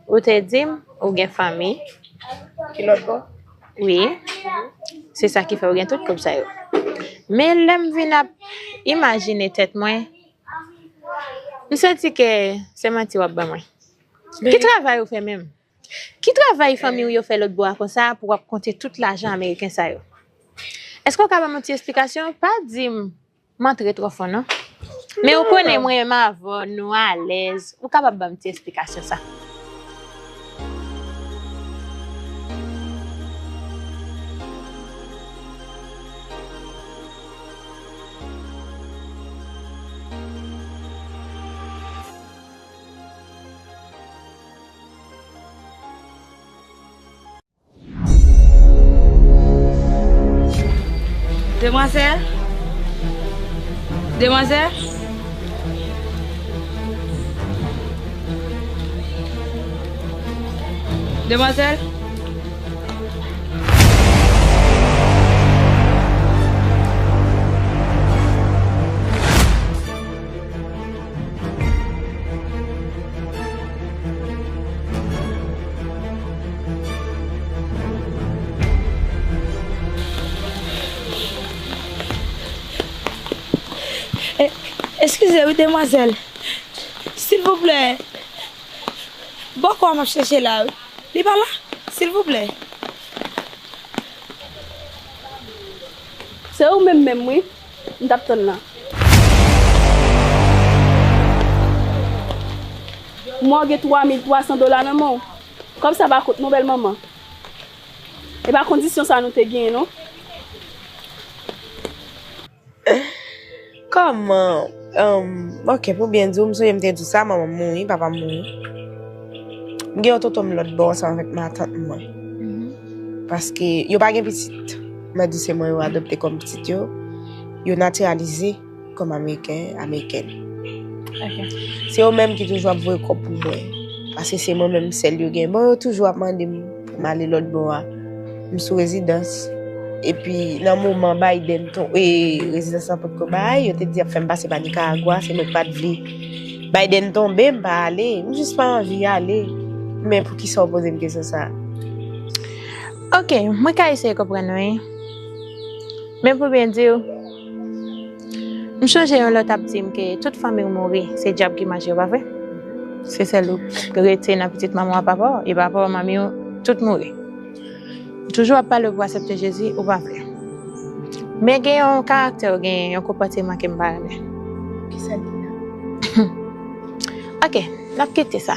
Ou te di m ou gen fanmi. Ki lòt bò? Wi. Se sa ki fè ou gen tout kòb sa yo. Men lè m vin ap imajine tèt mwen, m santi ke se manti w ap ban mwen. Ki travay ou fè menm? Ki travay fanmi w yo fè lòt bò a konsa pou w ap konte tout lajan ameriken sa yo? Èske w ka ban m yon ti esplikasyon? Pa di m m antre twò fon non. Men ou konnen mwen menm avè w, nou alèz. Ou kapab ban m ti esplikasyon sa? Demwazèl? Demwazèl? Demwazèl? E, eskize wi, demwazèl. Silvouplè. Bòkò a m ap chèche la wi. Li pa la? Silvouplè. Se ou menm menm wi, m t ap tann la. M wè w gen twa mil twa san dola nan men w. Kòb sa pa kont non, bèl manman. E pa kondisyon sa nou te genyen, non. Kòman? Ahn, ok, pou byen di w, m sonje m te di w sa, manman m mouri, papa m mouri. M gen yon tonton m lòt bò ansanm avèk matant mwen. Paske yo pa gen pitit. M a di se mwen yo adopte kòm pitit yo. Yo natiralize kòm Ameriken, Amerikèn. Ok. Se yo menm ki toujou ap voye kòb pou mwen. Paske se mwen menm sèl yo gen. Bon, yo toujou ap mande m pou m ale lòt bò a. M sou rezidans. Epi, nan moman Biden ton-, e, rezidans lan potko bay, yo te di y ap fè m pase pa Nikaragwa, se mwen ki pa t vle. Biden tonbe, m pa ale. M jis pa anvi ale. Men poukisa w poze m kesyon sa a? Ok, mwen ka eseye konprann ou, wi. Men pou byen di w, m chonje yon lè w t ap di m ke tout fanmi w mouri, se dyab ki manje yo, pa vre? Se sèl ou k rete nan pitit manman w ak papa w, e papa w, manmi w, tout mouri. Ou toujou ap pale pou aksepte Jezi, ou pa vle. Men gen yon karaktè w genyen, yon konpòteman ke m pa renmen. Kisa l ye la? Ok, n ap kite sa.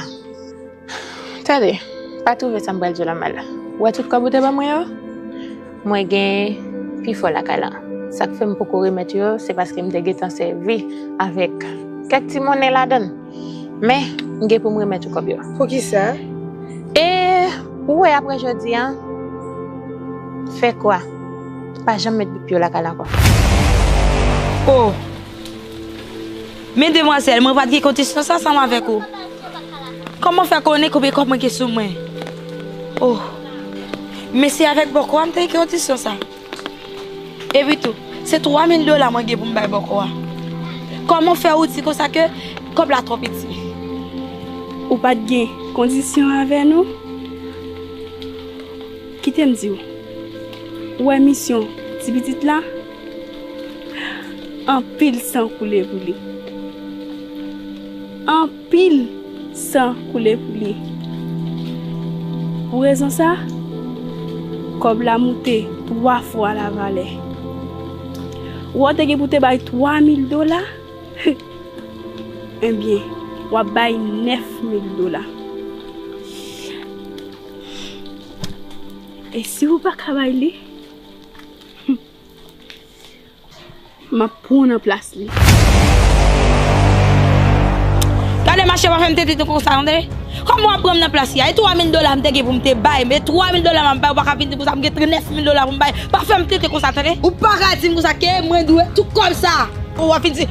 Tande, pa twouve sa m pral di w la mal. Ou wè tout kòb ou te ban mwen yo? Mwen gen pifò lakay la. Sa k fè m poko remèt yo, se paske m te gentan sèvi avèk kèk ti monnen ladan l. Men, m gen pou m remèt ou kòb yo. Poukisa? E, ou wè apre jodi a, fè kwa, pa janm met pye w lakay la ankò. Oh! Men demwazèl, mwen pa t gen kondisyon sa ansanm avèk ou. Kòman fè konnen konbyen kòb mwen gen sou mwen? Oh! Men se avèk bòkò a m te gen kondisyon sa. Epi tou, se twa mil dola mwen gen pou m bay bòkò a. Kòman fè ou di konsa ke kòb la twò piti? Ou pa t gen kondisyon avè nou? Kite m di w. Ou wè misyon ti pitit la? Anpil san koule pou li. Anpil san koule pou li. Pou rezon sa, kòb la moute twa fwa lavalè. Ou wè w te gen pou te bay twa mil dola, ebyen, w ap bay nèf mil dola. E si w pa ka bay li, m ap pran w nan plas li. Gade mache, pa fè m tenten konsa, tande? Kòman w ap pran m nan plas li a? E twa mil dola m te gen pou m te bay, men twa mil dola m ap bay, ou pa ka vin di konsa, m gen nèf mil dola pou m bay. Pa fè m tenten konsa, tande? Ou pa ka di m konsa ke mwen dwe tout kòb sa. Ou ap vin di,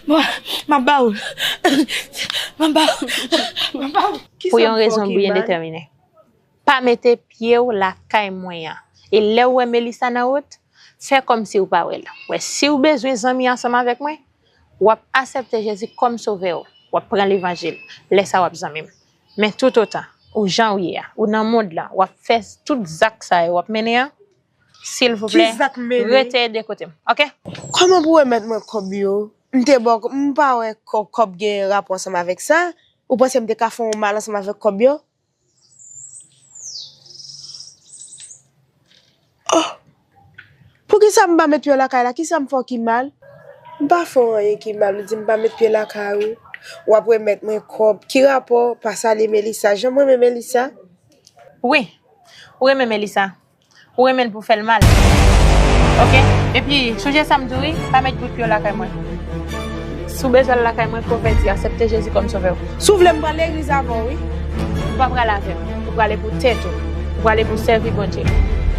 Bon, m ap ba ou. M ap ba ou. M ap ba ou. Pou yon rezon byen detèmine. Pa mete pye w lakay mwen an. E lè w wè Melissa nan wout, fè kòmsi w pa wè l. Wè, si w bezwen zanmi ansanm avèk mwen, w ap aksepte Jezi kòm sovè w. W ap pran levanjil. Lè sa a w ap zanmi m. Men toutotan, ou jan w ye a, ou nan mond lan, w ap fè tout zak sa yo w ap mennen an, silvouplè, rete de kote m, ok? Kòman pou remèt mwen kòb yo? M te ba w, m pa wè kò-, kòb gen rapò ansanm avèk sa. Ou panse m te ka fè yon mal ansanm avèk kòb yo? Oh! Poukisa m pa met pye w lakay la? Kisa m fè w ki mal? M pa fè w anyen ki mal. M di m pa met pye lakay ou. W ap remèt mwen kòb. Ki rapò pa salye Melissa? Jan m renmen Melissa? Wi, ou renmen Melissa. Ou renmen l pou fè l mal. Ok? Epi, sonje sa m di w, wi, pa met bout pye w lakay mwen. Si w bezwen al lakay mwen, konvèti, aksepte Jezi kòm sovè w. Si w vle, m pral legliz avè w, wi. Ou pa prale avè m. Ou prale pou tèt ou. Ou prale pou sèvi Bondye.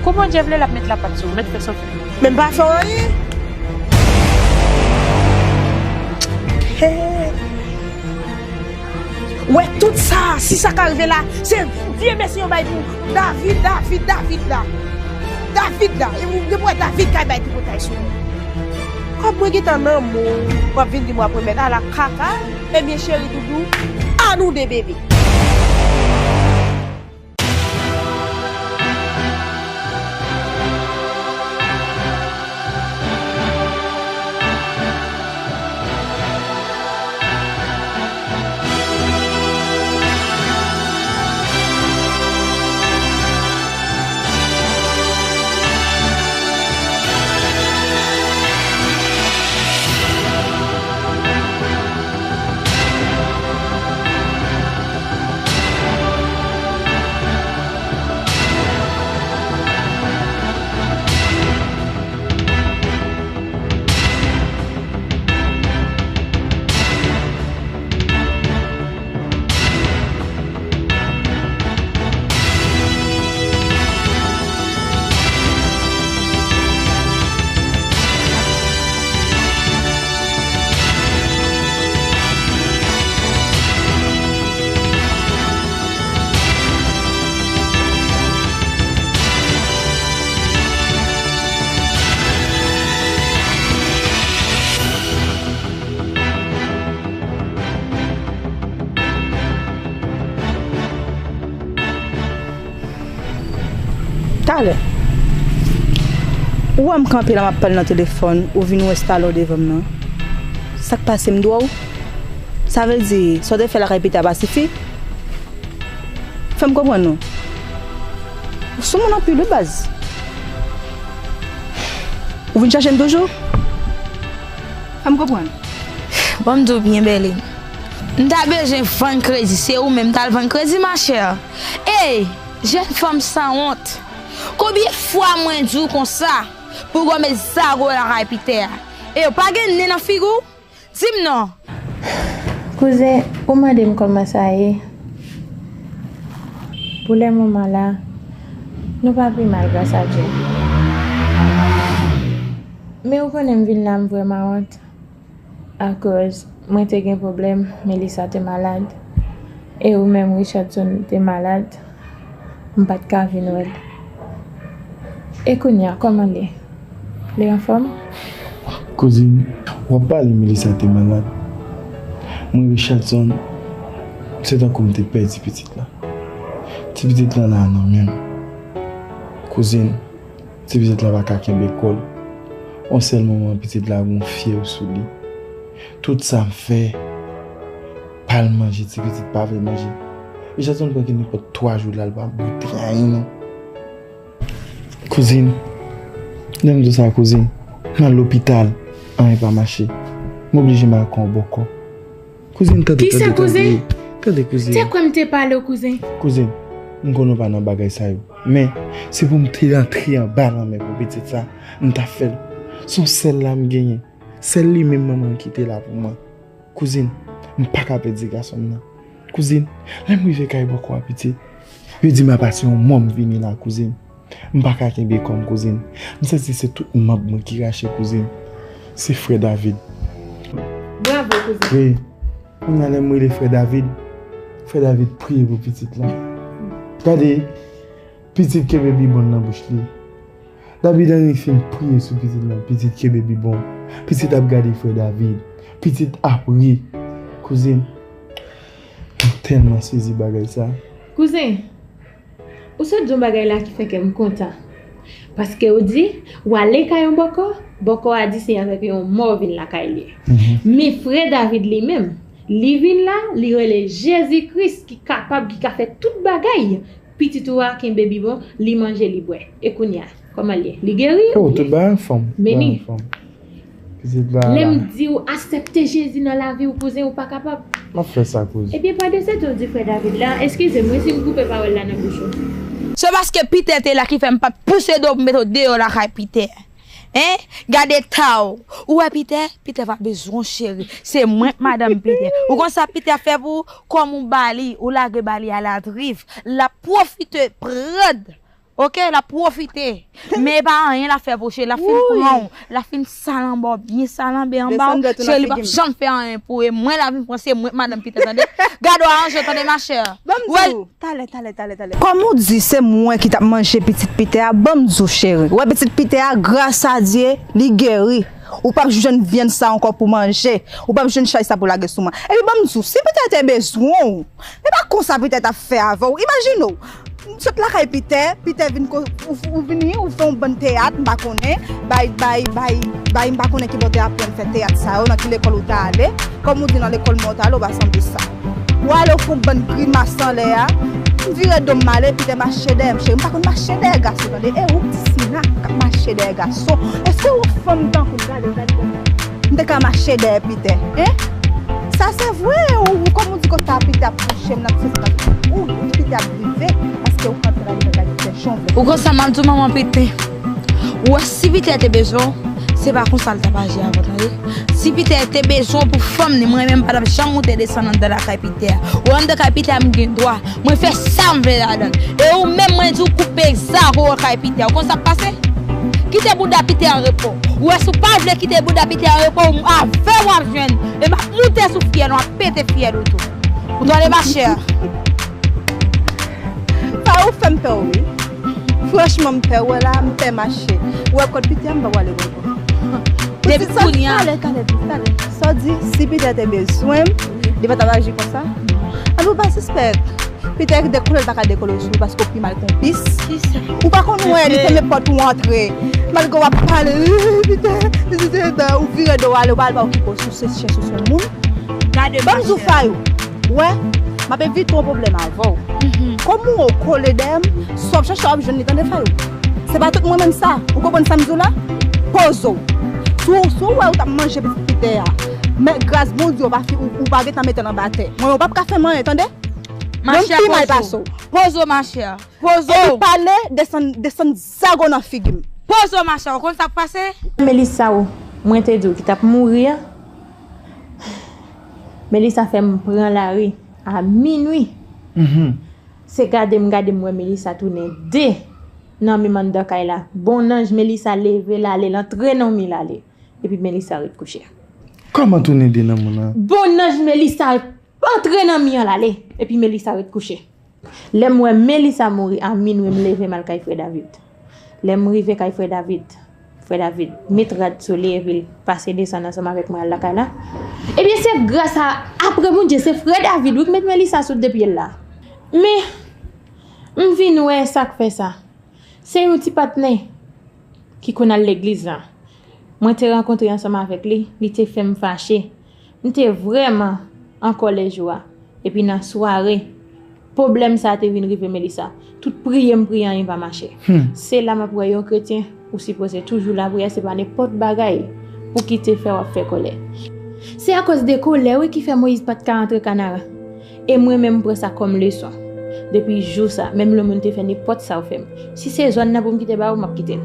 Kou Bondye vle, l ap met lapat sou ou, met fè sou ou. Men m pa fè w anyen. Hey. Wè tout sa, si sa ka rive la, se vye mesye yo bay pou David, David, David la. David la. E ou gen pou wè David kay bay tripotay sou ou. Kòb mwen gentan nan men w, w ap vin di m w ap remèt ala kaka, ebyen cheri doudou, annou de bebe. Talè. Ou wè m kanpe la, m ap pale nan telefòn, ou vin ou enstale w devan m nan. Sa k pase, m dwe w? Sa vle di, sa w te fè lakay Pita pa sifi? Fè m konprann non. Ou sou moun anpil wi baz. Ou vin chache m toujou? Fè m konprann. Bon, m di w byen, Bèlin. M ta bezwen vann kredi, se ou menm m t al vann kredi, machè. Ey, jèn fanm sanwont. Konbyen fwa mwen di w konsa pou w met zago lakay Pitè a? E yo pa gen nen nan figi w? Di m non. Kouzen, ou mande m kòman sa ye? Pou lè moman la, nou pa pi mal gras a Dye. Men ou konnen m vin la m vrèman wont. Akoz mwen te gen pwoblèm, Melissa te malad. E ou menm Richardson te malad. M pa t ka vin wè l. E kounye a, kòman l ye? Li anfòm? Kouzin, w ap pale Melissa te malad. Mwen Richardson, se tankou m te pèdi pitit la. Ti pitit la la nan men m. Kouzin, ti pitit la pa ka kenbe kò l. On sèl moman pitit la gon fyèv sou li. Tout sa m fè, pa al manje, ti pitit pa vle manje. Richardson pran ki nenpòt twa jou la, l pa boute anyen non. Kouzin, lè m di w sa kouzin, m al lopital, anyen pa mache. M oblije m al kon bòkò. Kouzin, tande, tande, tande. Tande kouzin. Te kwè m te pale w kouzin. Kouzin, m konnen w pa nan bagay sa yo. Men, se pou m te rantre anba lanmè pou pitit sa, m t ap fè l. Se yon sèl la m genyen. Sèl li menm manman l kite la pou mwen. Kouzin, m pa ka pèdi gason m nan. Kouzin, lè m rive kay bòkò a piti, yo di m apa se yon mò m vini la kouzin. M pa ka kenbe kò m kouzin. M santi se tout manb mwen ki rache kouzin. Se frè David. Bravo kouzin. Wi. Kounye a lè m rele frè David, frè David priye pou pitit la. Gade, pitit kenbe bibwon nan bouch li. David Henry fin priye sou pitit lan, pitit kenbe bibwon, pitit ap gade frè David, pitit ap ri. Kouzin, m tèlman sezi bagay sa. Kouzen, ou sot di yon bagay la ki fè kè m kontan. Paske ou di, w ale kay yon bòkò, bòkò a di se avèk yon mò w vin lakay li. Men frè David li menm, li vin la, li rele Jezi Kris ki kapab, ki ka fè tout bagay. Pitit ou a kenbe bibwon, li manje, li bwè. E kounye a, kòman l ye? Li geri? Oh, tout bagay anfòm. Meni. Lè m di w aksepte Jezi nan lavi w, kouzen, ou pa kapab. M ap fè sa, kouzen. Ebyen, pa de sèt ou di frè David la, eskize m wi si m koupe pawòl la nan bouch ou. Se paske Pitè te la ki fè m pa t pouse do pou m mete w deyò lakay Pitè. Hein? Gade eta w. Ou wè Pitè? Pitè pa bezwen w cheri. Se mwen k madanm Pitè. Ou konn sa Pitè ap fè pou ou? Kòm ou ba li, ou lage ba li a la driv, l ap pwofite pran. Oke, l ap pwofite. Men e pa anyen l ap fè pou cheri. L ap fin pran w. L ap fin salanbè w byen salanbè anba w. Cheri, li p ap janm fè anyen pou ou. E mwen l ap vin pran, se mwen k madanm Pitè, tande? Gade w aranje w, tande, machè. Ban m di w. Talè, talè, talè, talè. Kòm ou di se mwen ki t ap manje pitit Pitè a, ban m di w cheri. Ou wè pitit Pitè a, gras a Dye, li geri. Ou p ap jwenn vyann sa ankò pou manje. Ou p ap jwenn chay sa pou lage sou mwen. Epi ban m di w, si Pitè te bezwen w, e pa konsa Pitè t ap fè avè w. Imajine w, m sot lakay Pitè, Pitè vin ko-, ou, ou vini, ou fè yon bann teyat, m pa konnen, bay, bay, bay, bay, m pa konnen ki bò te aprann fè teyat sa yo, nan ki lekòl ou t ale. Kòm ou di nan lekòl mwen ou t ale, ou pa sanble sa. Ou ale ou fè yon bann grimas anlè a. M vire do m m ale, Pitè mache dèyè m, cheri. M pa konn mache dèyè gason, tande. E ou, ti Sina, k ap mache dèyè gason. Èske yon fanm tankou m, gade, gade, gade. M te ka mache dèyè Pitè, en? Sa se vre, ou, ou kòm ou di konsa Pitè ap touche m, l ap sezi m, ou, Pitè ap brize, paske ou pa travay nan kay Pitè jan w vle. Ou konsa m ap di w manman Pitè. Ou wè si Pitè te bezwen w, se pa konsa l t ap aji avè w, tande. Si Pitè te bezwen w pou fanm ni, mwen menm m pa t ap janm moute desann anndan lakay Pitè a. Ou anndan kay Pitè a m gen dwa. Mwen fè sa m vle ladan l. E ou menm mwen di w koupe zago w lakay Pitè. Ou konn sa k pase? Kite bouda Pitè an repo. Ou wè si w pa vle kite bouda Pitè an repo, avè w w ap jwenn. E m ap moute sou fyèl, w ap pete fyèl ou tou. Ou tande machè? Pa ou fè m pè w wi. Franchman m pè w, wè la m pè mache. Ou wè kot Pitè a m pa pwale pran kò. Depi kounye a. Talè, talè, talè. Sa w di, si Pitè te bezwen m, li pa t ap aji konsa? Anben ou pa sispèk. Pita dekole, l pa ka dekole sou ou paske w pi mal ke yon pis. Ou pa konn wè, li fèmen pòt ou antre. Malgre w ap pale, Pita, ou vire do w ale, ou pa al pa okipe w, sou se chèche sou moun. Ban m di w, Fayou. Wè, m ap evite yon pwoblèm avè w. Kòm ou kole dèyè m, sa w ap chache w ap jwenn li, tande, Fayou. Se pa tout mwen menm sa. Ou konprann sa m di w la? Poze w. Si w, si w wè ou t ap manje Pita a, men gras Bondye, ou pa fi, ou, ou pa gentan mete l anba tè. Mwen, ou p ap ka fè m anyen, tande? Mwen pi mal pase w. Poze w, machè. Poze w. Epi pale, desann, desann zago nan figi m. Poze w, machè. Ou konn sa k pase? Melissa ou mwen te di w ki t ap mouri an. Melissa fè m pran lari a minwi. Se gade m gade m wè Melissa tounen de nan menm anndan kay la. Bonnanj Melissa leve l ale, l antre nan mi l ale. Epi Melissa ret kouche. Kòman tounen de nan moun nan? Bonnanj Melissa antre nan mi an l ale. Epi Melissa ret kouche. Lè m wè Melissa mouri a minwi, m leve m al kay frè David. Lè m rive kay frè David, frè David met rad sou li epi l pase desann ansanm avèk mwen al lakay la. Ebyen, se gras a, apre Bondye, se frè David wi k met Melissa sou de pye l la. Men, m vin wè sa k fè sa. Se yon ti patnè ki konn al legliz la. Mwen te rankontre ansanm avèk li, li te fè m fache. M te vrèman an kòlè jou a. Epi nan sware, pwoblèm sa a te vin rive Melissa. Tout priye m priye, anyen pa mache. Se la m ap wè yon kretyen, ou sipoze toujou lapriyè, se pa nenpòt bagay pou kite fè w ap fè kòlè. Se akoz de kòlè wi ki fè Moyiz pa t ka antre Kanaan. E mwen menm m pran sa kòm leson. Depi jou sa, menm lè moun te fè nenpòt sa w fè m, si se zòn nan pou m kite ba ou, m ap kite l.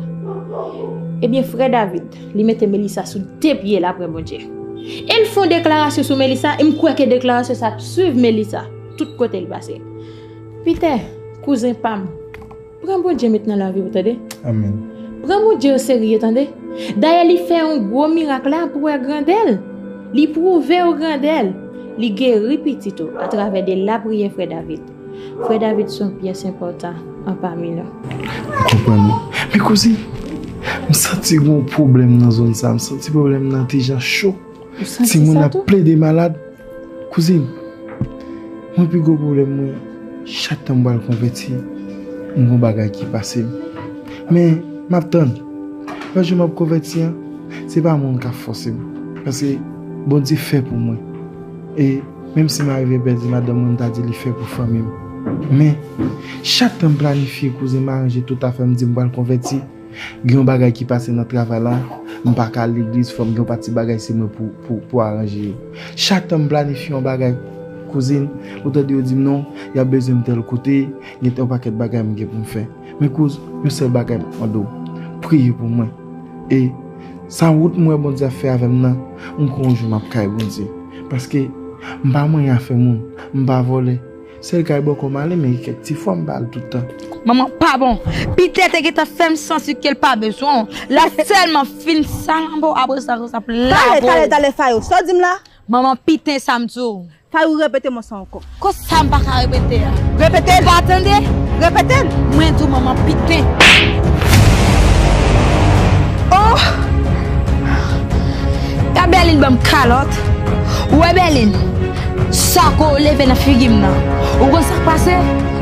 Ebyen, frè David, li mete Melissa sou de pye l apre Bondye. E l fè yon deklarasyon sou Melissa, e m kwè ke deklarasyon sa ap swiv Melissa tout kote l pase. Pita, kouzen pa m, pran Bondye met nan lavi w, tande. Amèn. Pran Bondye oserye, tande. Dayè, li fè yon gwo mirak la pou wè grandè l. Li pwouve w grandè l. Li geri pitit ou atravè de lapriyè frè David. Frè David se yon pyès enpòtan anpami nou. M konprann ou. Men kouzin, m santi gon pwoblèm nan zòn sa. M santi pwoblèm nan ti jan cho. Timoun ap plede malad. Kouzin, mwen pi gwo pwoblèm mwen, chak tan m pral konvèti, m gon bagay ki pase m. Men, m ap tann. Lòt jou m ap konvèti an, se pa moun k ap fòse m. Paske Bondye fè pou mwen. E menm si m arive pèdi madanm mwen, m ta di li fè pou fanmi m. Men, chak tan m planifye, kouzin, m aranje tout afè m, di m pral konvèti, gen yon bagay ki pase nan travay la, m pa ka al legliz, fò m gen yon pati bagay se mwen pou, pou, pou aranje yo. Chak tan m planifye yon bagay, kouzin, ou tande yo di m non, y ap bezwen m tèl kote, gen yon pakèt bagay m gen pou m fè. Men kouz, yon sèl bagay m mande w, priye pou mwen. E sa wout m wè Bondye ap fè avè m nan, m kwè yon jou m ap kay Bondye. Paske m pa manyen afè moun, m pa vòlè. Sèl kay bòkò m ale, men gen kèk ti fwa m pa al tout tan. Manman pa bon. Pita te gentan fè m santi ke l pa bezwen w. L ap sèlman fin salanbo apre sa, sa ap lave w. Tale, tale, tale, Fayou. Sa w di m la? Manman piten sa m di w. Fayou, repete mo sa ankò. Konsa m pa ka repete a. Repete l. Ou pa tande? Repete l. Mwen di w manman piten. Oh! Gad Bèlin ban m kalòt. Ou wè Bèlin, sa ke w leve nan figi m nan. Ou konn sa k pase?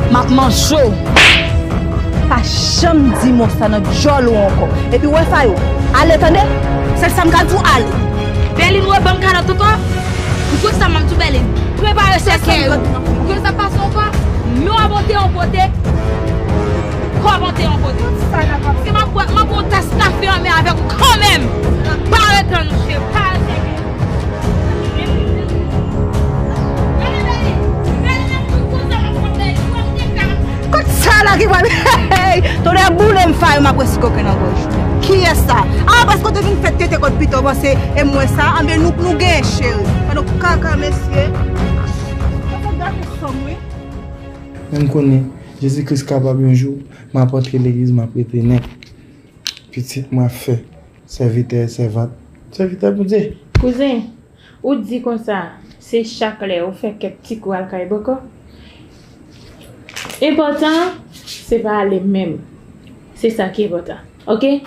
M ap manje w. Pa janm di mo sa nan djòl ou ankò. Epi w wè Fayou, ale tande. Sèl sa m ka di w, ale. Bèlin, ou wè ban m kalòt ankò. Ou konn sa m ap di w, Bèlin. Prepare sèkèy ou. Ou konn sa k pase ankò? Men w ap monte yon kote. Kòman te yon kote? Sa n ap ap. Se m ap bwè, m ap bwè yon tas kafe anmè avèk ou kanmenm. Pa ret tann ou, cheri. Pa ret tann ou. Kot sa la ki pral. Hey! Tonnè boule m, Fayou, m ap resi koken nan gòj. Kiyès sa? Ah, paske w te vin fè tete kot pito, panse e mwen sa? Anben nou, nou genyen, cheri. Fè nou kaka, mesye. Sa gate sanm, wi. Men m konnen Jezi Kris kapab yon jou, m ap antre legliz, m ap rete nèt. Pitit mwen ap fè sèvitè, sèvant, sèvitè Bondye. Kouzen, ou di konsa, se chak lè ou fè kèk ti kou al kay bòkò. Enpòtan, se pa ale menm. Se sa ki enpòtan. Oke?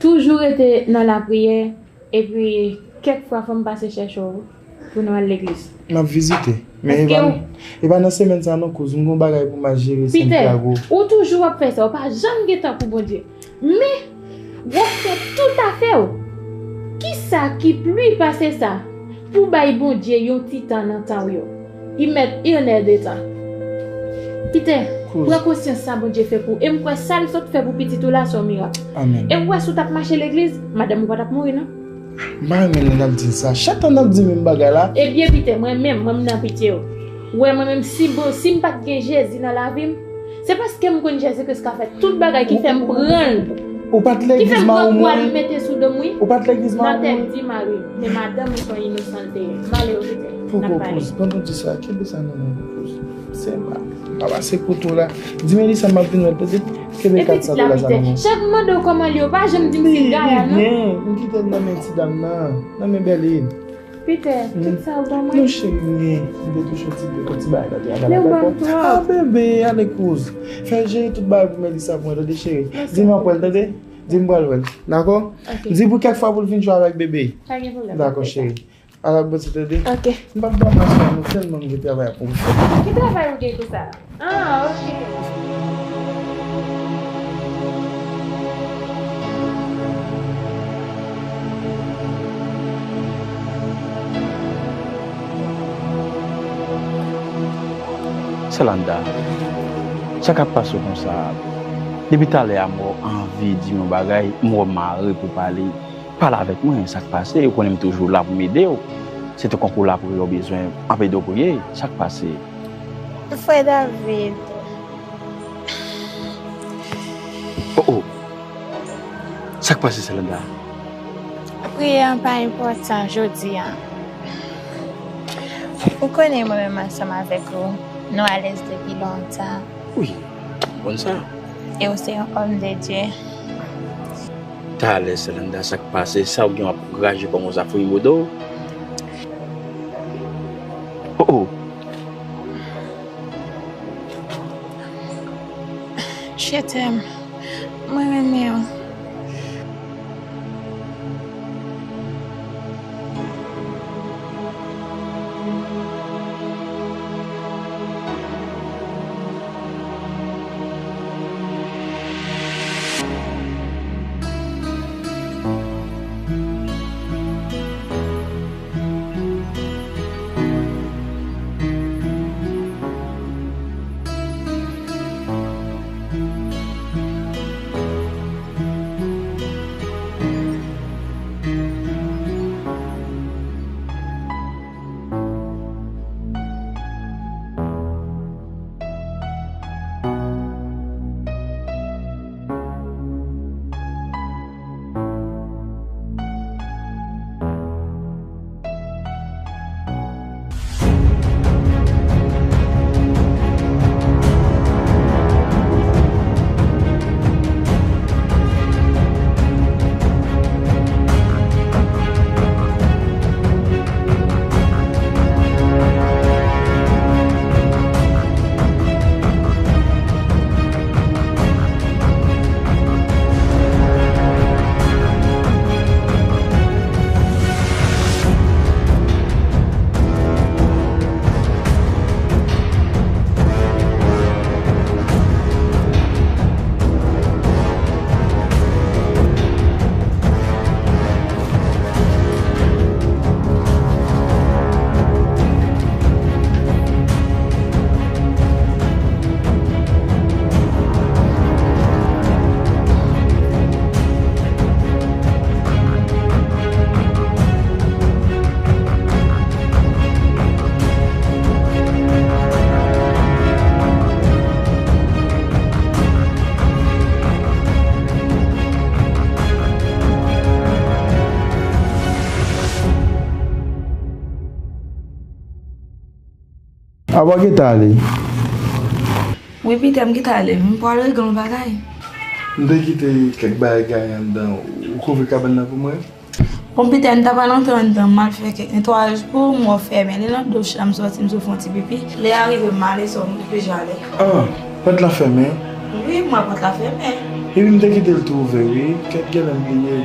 Toujou rete nan lapriyè, epi kèk fwa fò m pase chèche w. pou nou al legliz? M ap vizite. Men e pa, e pa nan semèn sa non, kouz. M gen yon bagay pou m al jere Santiago. Ou toujou ap fè sa. Ou pa janm gen tan pou Bondye. Men, w ap fè tout afè w. Kisa ki pli pase sa pou bay Bondye yon ti tan nan tan w yo? Y mèt inèdtan. Pita, pran konsyans sa Bondye fè pou ou. E m kwè sa l sot fè pou pitit ou la se yon mirak. Amèn. E w wè si w t ap mache legliz, madanm ou pa t ap mouri non. M pa renmen lè n ap di sa. Chak tan n ap di menm bagay la. Ebyen Pita, mwen menm, mwen m nan pitye w. Ou wè mwen menm, si bon, si m pa t gen Jezi nan lavi m, se paske m konn Jezi Kris ka fè tout bagay ki fè m pran l. Ou pa t legliz mari w mouri? Ki fè m pran kwa li mete sou do m, wi. Ou pa t legliz mari w mouri? Nan tèt di mari m. Se madanm ou se yon inosan l te ye. M ale, okipe. Poko kouz, pandan w di sa, kenbe sa nan men w, kouz. Se mal. M pa pase kote w la. Di Melissa m ap vin wè l, tande? Kenbe kat sa pou la sa nan men w. Chak m mande w kòman l ye, ou pa janm di m se gaya non. Li byen, m kite l nan men ti dam nan, nan men Bèlin. Pita, tout sa ou ban mwen? Non, cheri, m gen, m te touche yon ti, yon ti bagay nan travay la, dakò? Men ou ban m twòp. Ah, bebe, ale kouz. Fè jere tout bagay pou Melissa pou mwen, tande, cheri? Di m ap wè l, tande? Di m pral wè l, dakò? Ok. Di pou kèk fwa pou l vin jwe avèk bebe. Pa gen pwoblèm. Dakò, cheri. Ala bòs, tande? Ok. M p ap ba w mas la, nou tèlman m gen travay pou m fè. Ki travay ou gen konsa? Ah, ok. Selanda, sa k ap pase w konsa? Depi talè a, m wè w anvi di m yon bagay, m wè w mare pou pale. Pale avèk mwen, sa k pase? Ou konnen m toujou la pou m ede w. Se te konkou lapriyè w bezwen, m ap ede w priye. Sa k pase? Frè David. Oh, oh. Sa k pase, Selanda? Priyè an pa enpòtan jodi a. Ou konnen mwen menm ansanm avèk ou, nou alèz depi lontan. Wi, m konn sa. E ou se yon òm de Dye. Talè, Selanda, sa k pase? Sa w gen w ap raje kòm yon zafouy modo? Oh, oh. Je t'aime. Mwen renmen w. Apa w gentan ale? Wi, Pita, m gentan ale. M pral regle yon bagay. M te kite kèk bagay anndan. Ou kouvri kabann nan pou mwen? Bon, Pita, m ta pral antre anndan, m al fè kèk netwayaj pou ou, m wè w fèmen. Li nan do chanm, sòti, m sot fè yon ti pipi. Lè a rive, m ale, sou m okipe jale. Ah, pòt la fèmen? Wi, m wè pòt la fèmen. Epi m te kite l tou ouvè, wi. Kèt, genlè m bliye.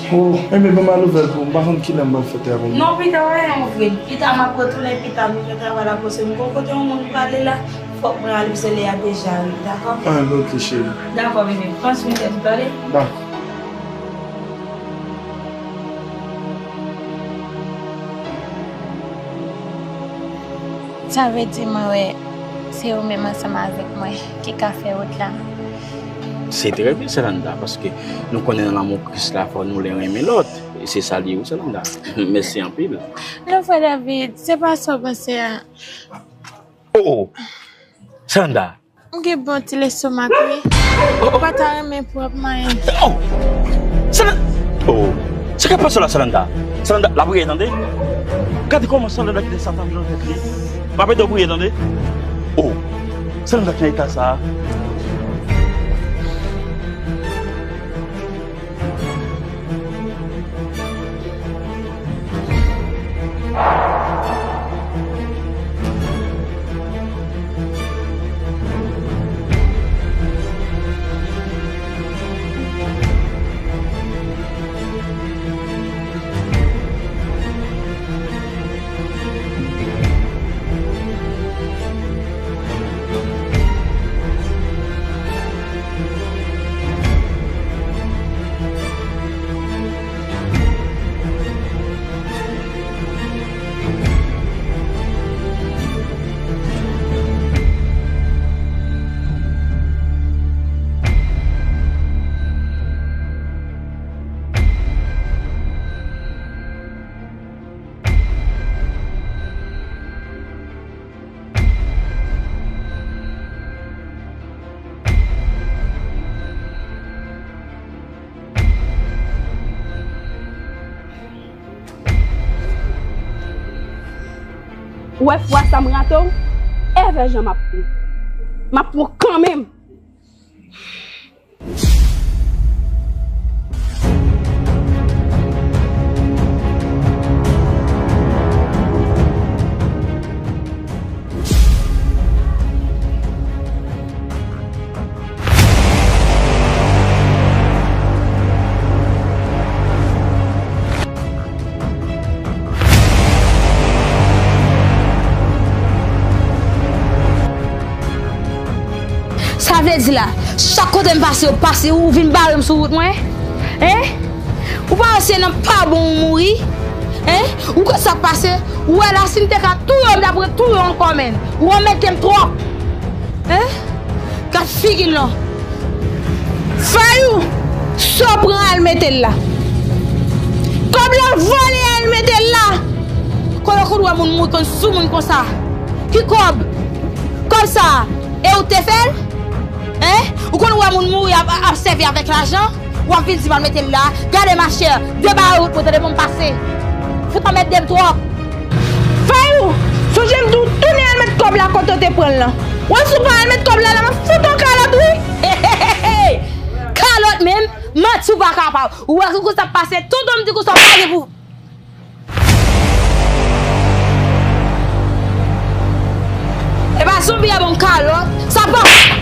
Oh, enben, ban m al ouvè l pou ou. M pa konn kilè m pral fè travay la. Non, pita, wè, yon vre. Pita, m ap retounen pita, m fè travay la, paske m gon kote yon moun prale la. Fòk mwen ale, paske lè a deja rive, dakò? Ah, enben, ok, cheri. Dakò, bebe. Pran swen tèt ou, tande? Dakò. Sa vle di mwen wè se ou menm ansanm avèk mwen ki ka fè wout la. Se trè byen, Salanda, paske nou konnen nan lanmou Kris la, fò nou len renmen lòt. E se sa l ye wi, Salanda. Mèsi anpil. Non, frè David, se pa sa w panse a. Oh, oh. Salanda, M gen bon ti lestomak, wi. Oh, oh. Ou pa ta renmen pwòp manyen. Oh! Salan-, oh! Sa k ap pase w la, Salanda? Salanda, lapriyè, tande? Gade kòman Salanda kite Satan nan tèt li. M ap ede w priye, tande? Oh! Salanda ki nan eta sa a. Ou wè fwa sa m rate w, evè jan m ap pran. M ap pran kanmenm. Sa vle di la, chak kote m pase, ou pase, ou vin bare m sou wout mwen? Hein? Ou pa wè se nan pa bon ou mouri? Hein? Ou kwè sa pase? Ou wè la, si m te ka touye w, m t ap retouye w ankò, menn. Ou anmède m twòp. Hein? Gad figi l non. Fayou, sa w pran al mete l la? Kòb la vòlè al mete l la. Kote w konn wè moun moute sou moun konsa? Ki kòb? Kòb sa a, e ou te fè l? Hein? Ou konn wè moun mouri ap, ap sèvi avèk lajan? W ap vin di m al mete l la? Gade machè, debare wout mwen tande, ban m pase. Fout anmède m twòp. Fayou, sonje m di w tounen al met kòb la kote w te pran l lan. Wè si w pa al met kòb la la, m ap fout w yon kalòt wi. Kalòt menm, manti w pa kapab. Ou wè koukou sa ap pase, tonton m di kousa w pa gen pou. E pa zonbi a ban m kalòt, sa pa.